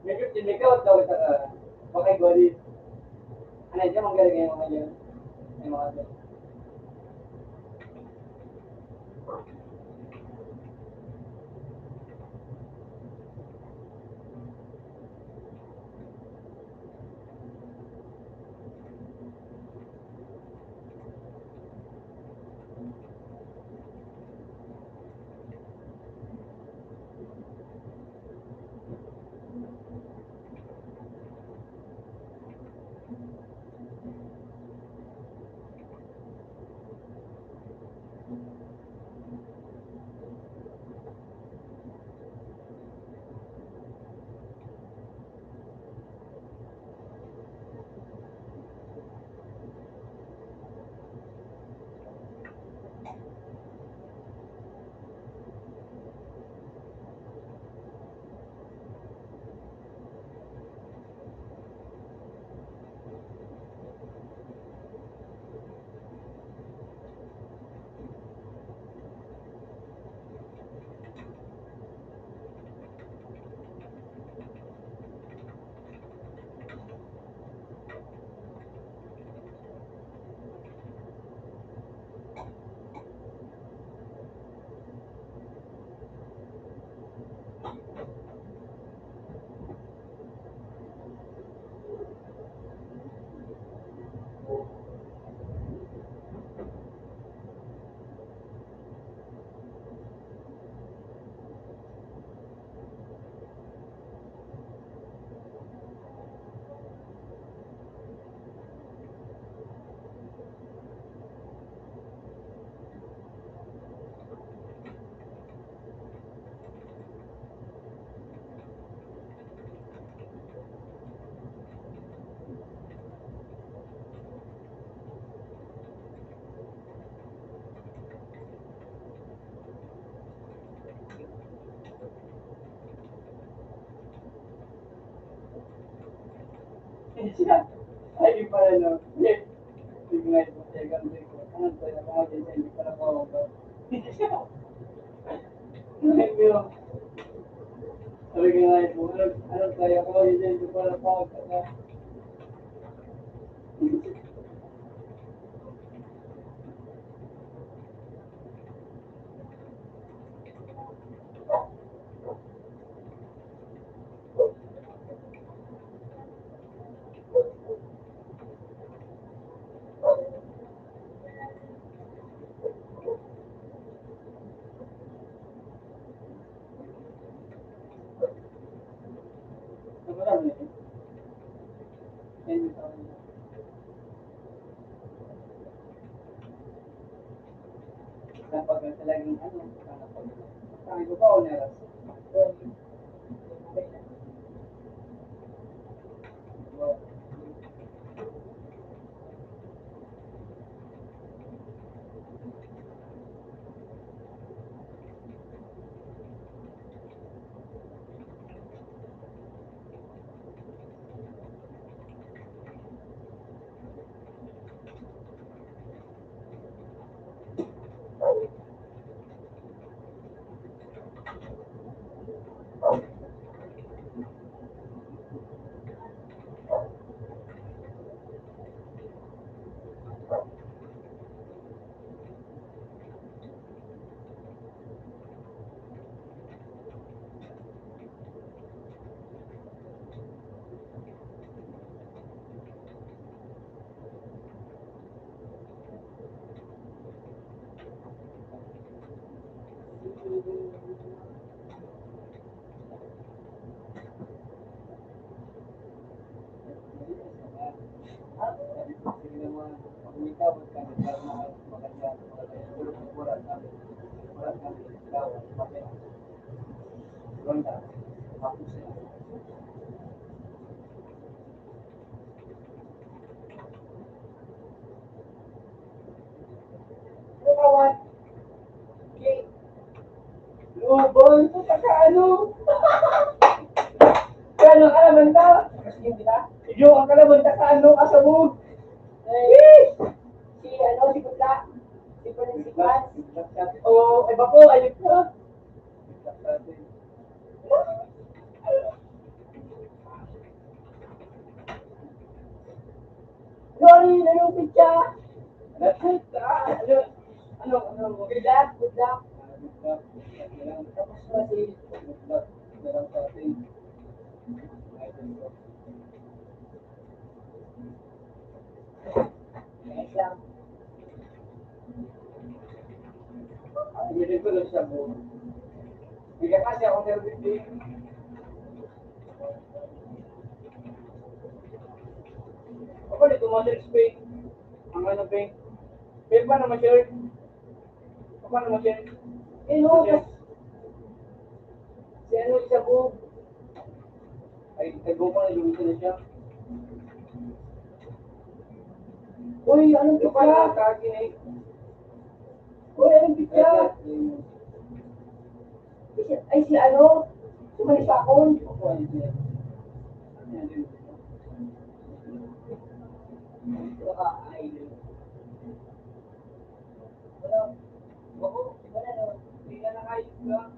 Medyo tinikaw daw sa, ah, bakay goli. Ano, diyan manggaling ngayon mga yan? May mga Ay, pala, no? Sige nga, ito, kaya ganun ko. Ano ba yung mga ganyan? Hindi pala ko ako. Ay, pero, sabi ko nga, ito, ano, ano ba yung mga ganyan? Hindi pala ko ako. Kapag talagang ano, kapag, kapag iba pa, oneras. Lubon, puta ka, ano? Kaya nung alam ta, iyo, ang alam ta ka, ano, kasabog. Eh, si, ano, si Putla. Si Putla, si Putla. Oo, iba po, ayun po. Lori, nalupit siya. Nalupit ka? Ano? Ano? Ano? Good luck, good luck. Tapos na si good luck. Good luck sa atin. Ang hiling ko lang siya, bro. Bigyan kasi ako ng fifteen. Ako, dito mo, sir, Spain. Ang ano, Spain. Pero paano ma-share? Paano ma-share? Eh, no. Si ano, isa po? Ay, tago pa, nag-umpisa na siya. Uy, anong Yung pala, pizza? Ang akin eh. Uy, anong pizza? Ay, ay, Ay, si ano? Si Manisakon? Ako, ano siya? Ano yan? Baka, ay, wala. Ako, wala na. Hindi ka nakayos ka.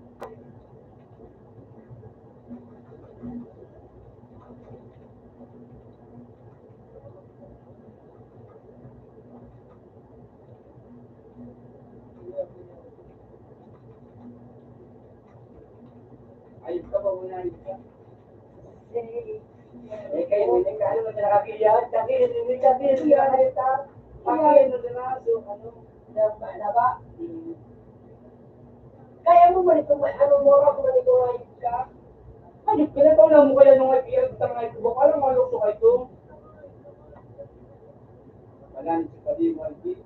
Ayos ka ba muna, ayos ka? Eh, kayo, hindi ka, ano, nakakiyat, kaki, hindi ka, hindi ka, hindi ka, kaki, ano, diba? So, ano, diba, diba? Kaya mo, mali ko, ano mo, ako, mali ko, ayos ka? Ayos ka na, tao lang mo kaya nung I P L, tanga ito, baka lang, malukso ka ito. Wala, hindi ka, di mo, hindi.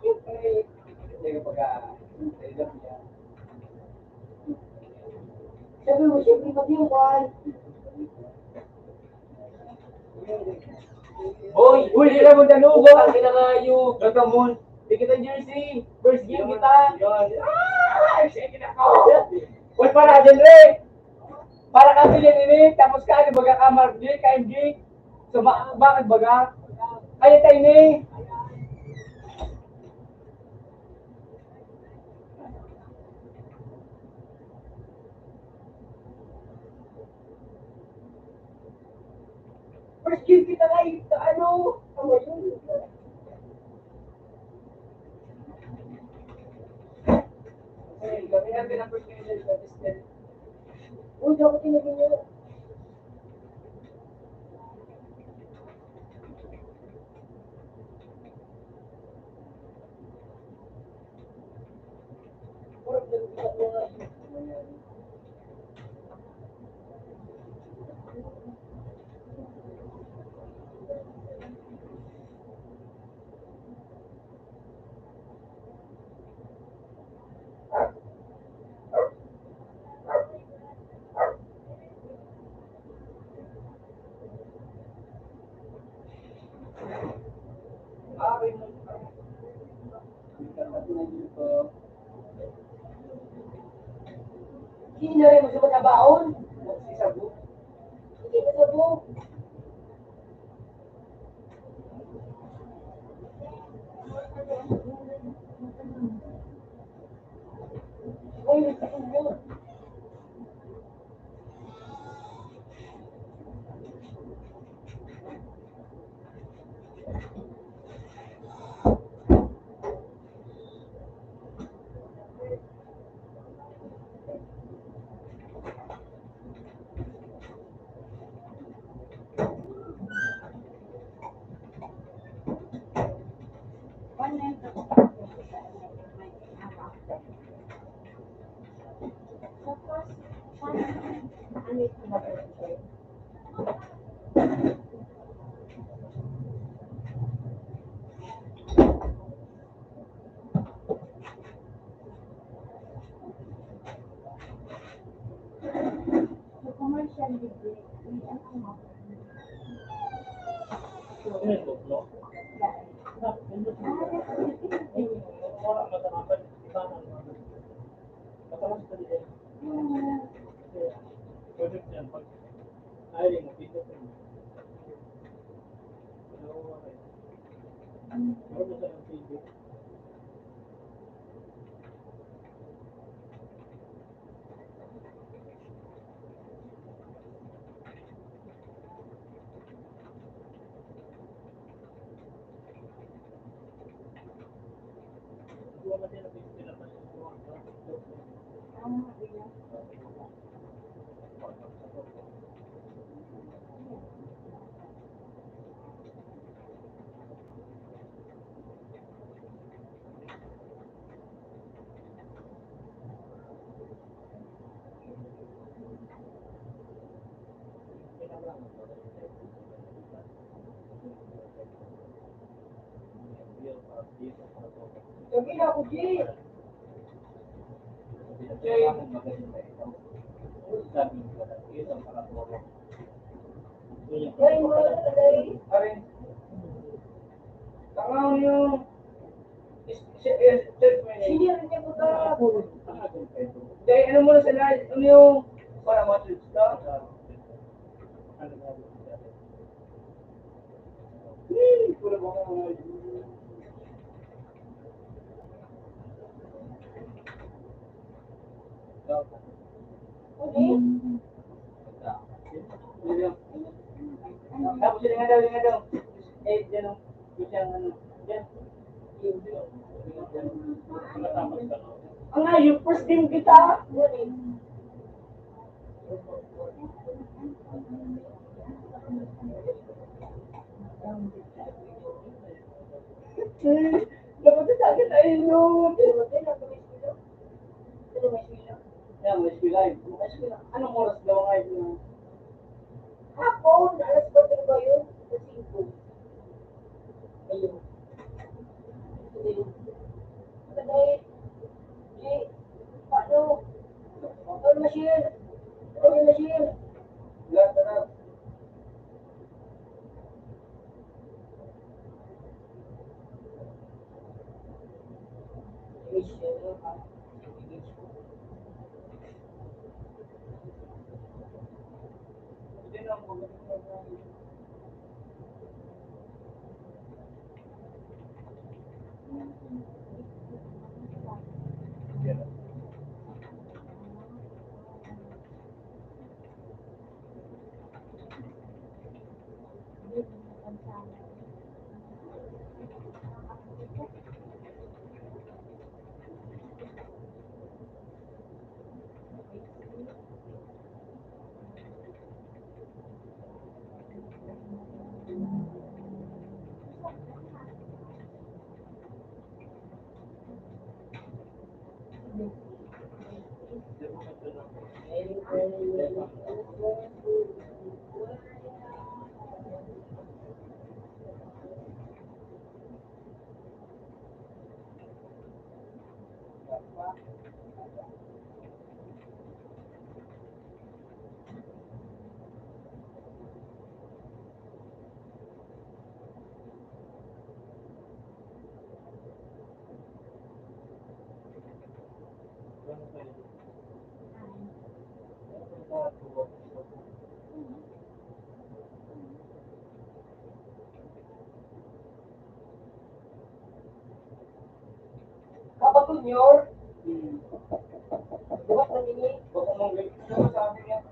Siyempre, hindi ka pagka, hindi ka, Sabi mo, siyempre, pati yung kuhan. Hoy, hoy, di ka magdanugo. Ang kinangayo, gagamon. Di kita jersey. First game kita. Yun. Ah, excited ako. Hoy, para dyan, Dre. Para kami din ini, tapos ka, ano baga ka, Mark J, ka M J? So, ba-, bakit baga? Kaya tayo ni. First year kita, guys, sa ano, sa Mayun. Kasi kami ang pinag-first year sa business. Uy, di ako tinigil niya. Hindi na rin magsabat na baon. Magsisabo. Hindi na sabo. Uy, nagsasabi. Sabi na ako, G. Ay, mga kalay. Arin. Tangaw niyo. Is-, is-, is-, is-, Senior niya po ka. Dahil ano mo na sa lahat, ano yung para mga trips ka? Hmm, wala ba akong mga Tapos yun nga daw, yun nga daw. Eh, dyan o. Yung siyang ano, dyan. Ang nga, yung first game kita. Dapat sa akin, ayun yun. Pero wala na, tuloy sila. Pero may sila. Kaya may sila eh. May sila. Anong oras daw ngayon? Hapon, alas kwatro ba yun? Alas singko. Ayun. Sige. Sabay, di, paano? Paano ma-share? Paano ma-share? Lahat na lang. Papa Junior, hmm. Bukas na ini. Baka mong ganito sa akin yan.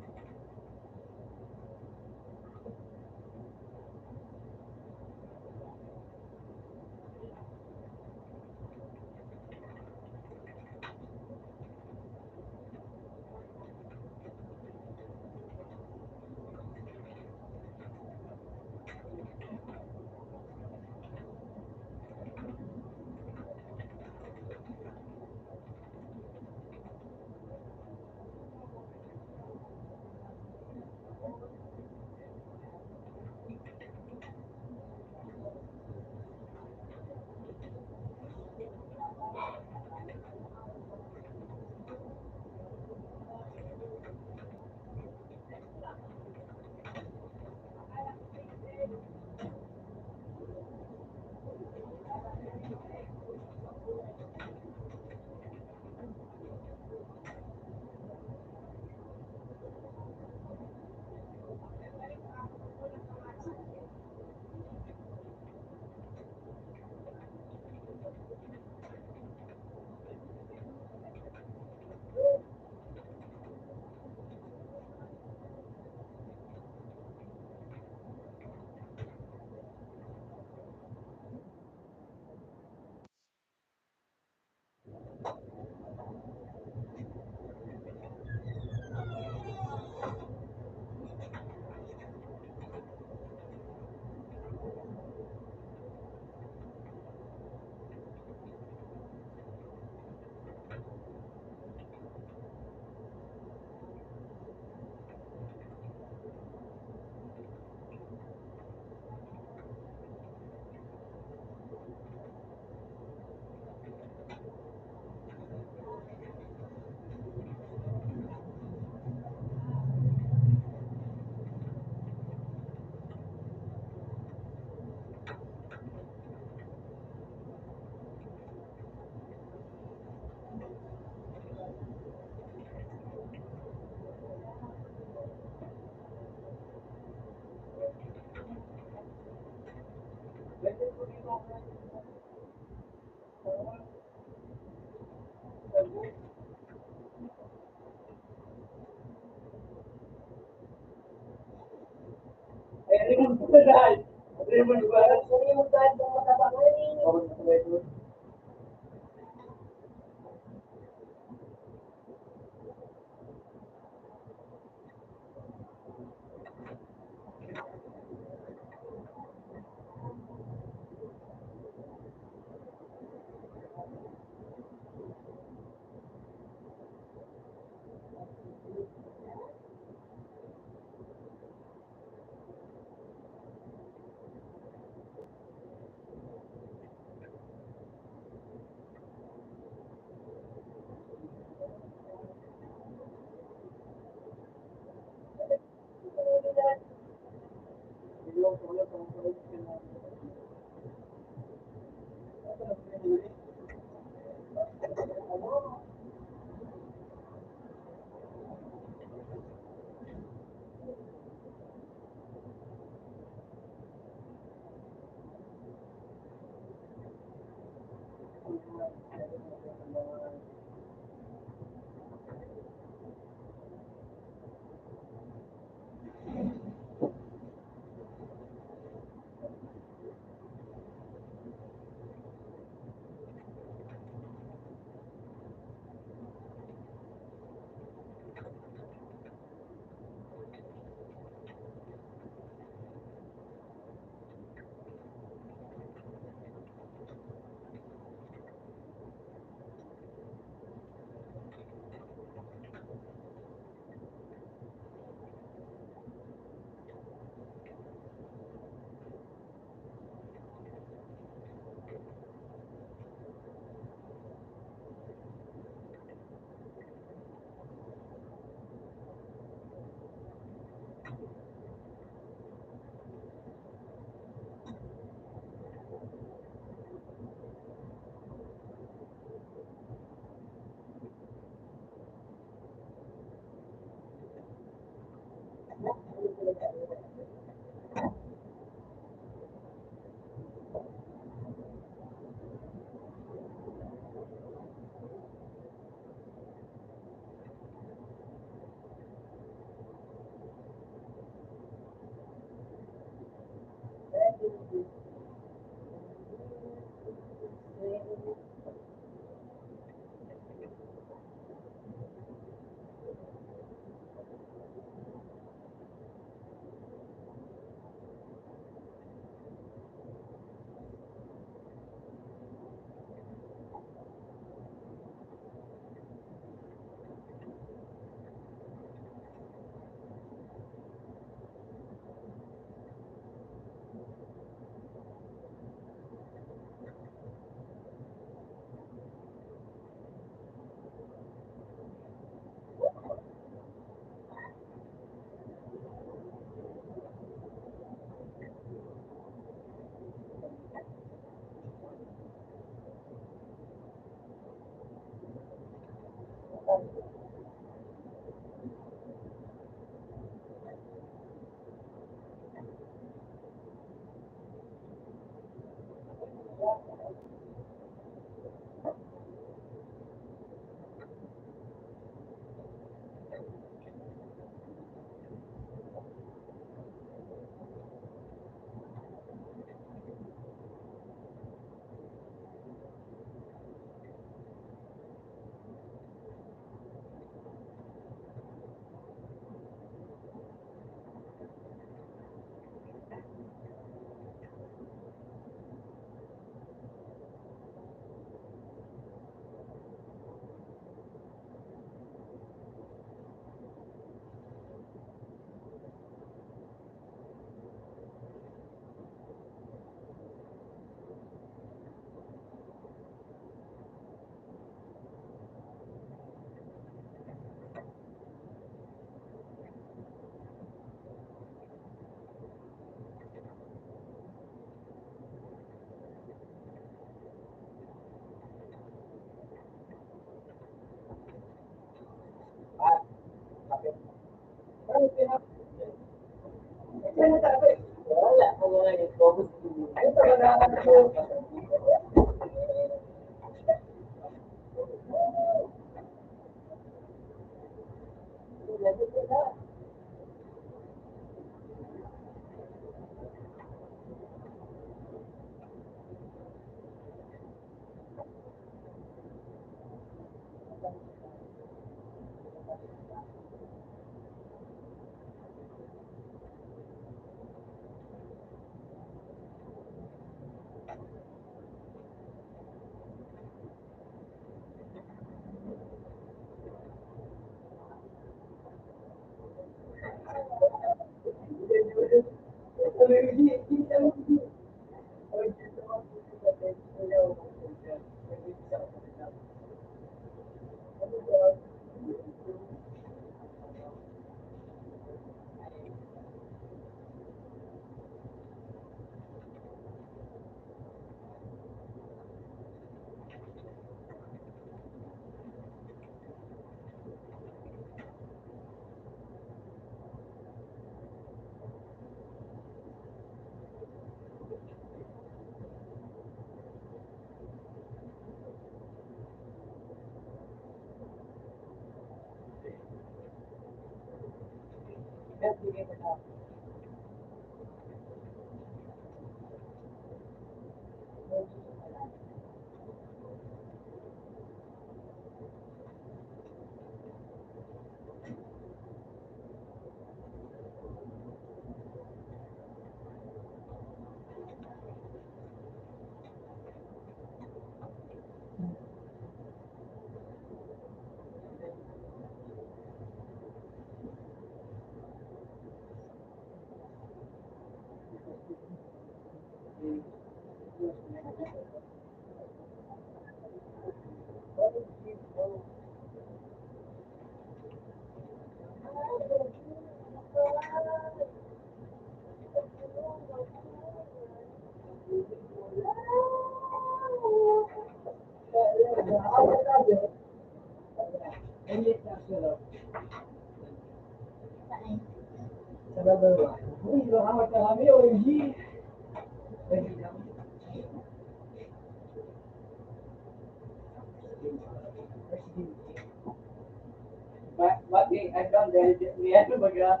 Ba-, bagay, I found that it is real, baga,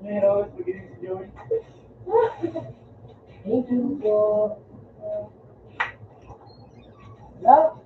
may rose, magaling si Joey. Thank you po. Love.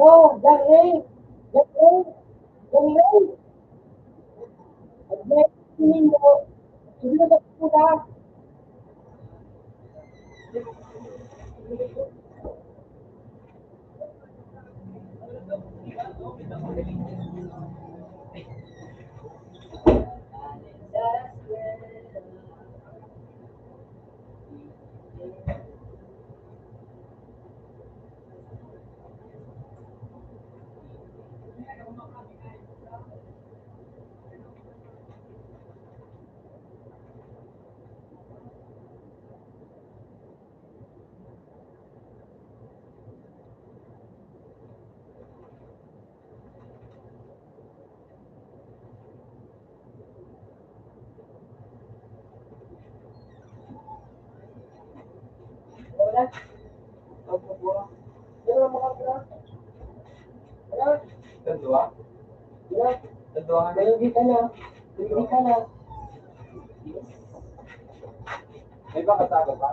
Oh, Gary! Gary! Gary! Gary! Gary! Tadwa? Tadwa ka na? Hindi ka na. Hindi ka na. May baka tago pa?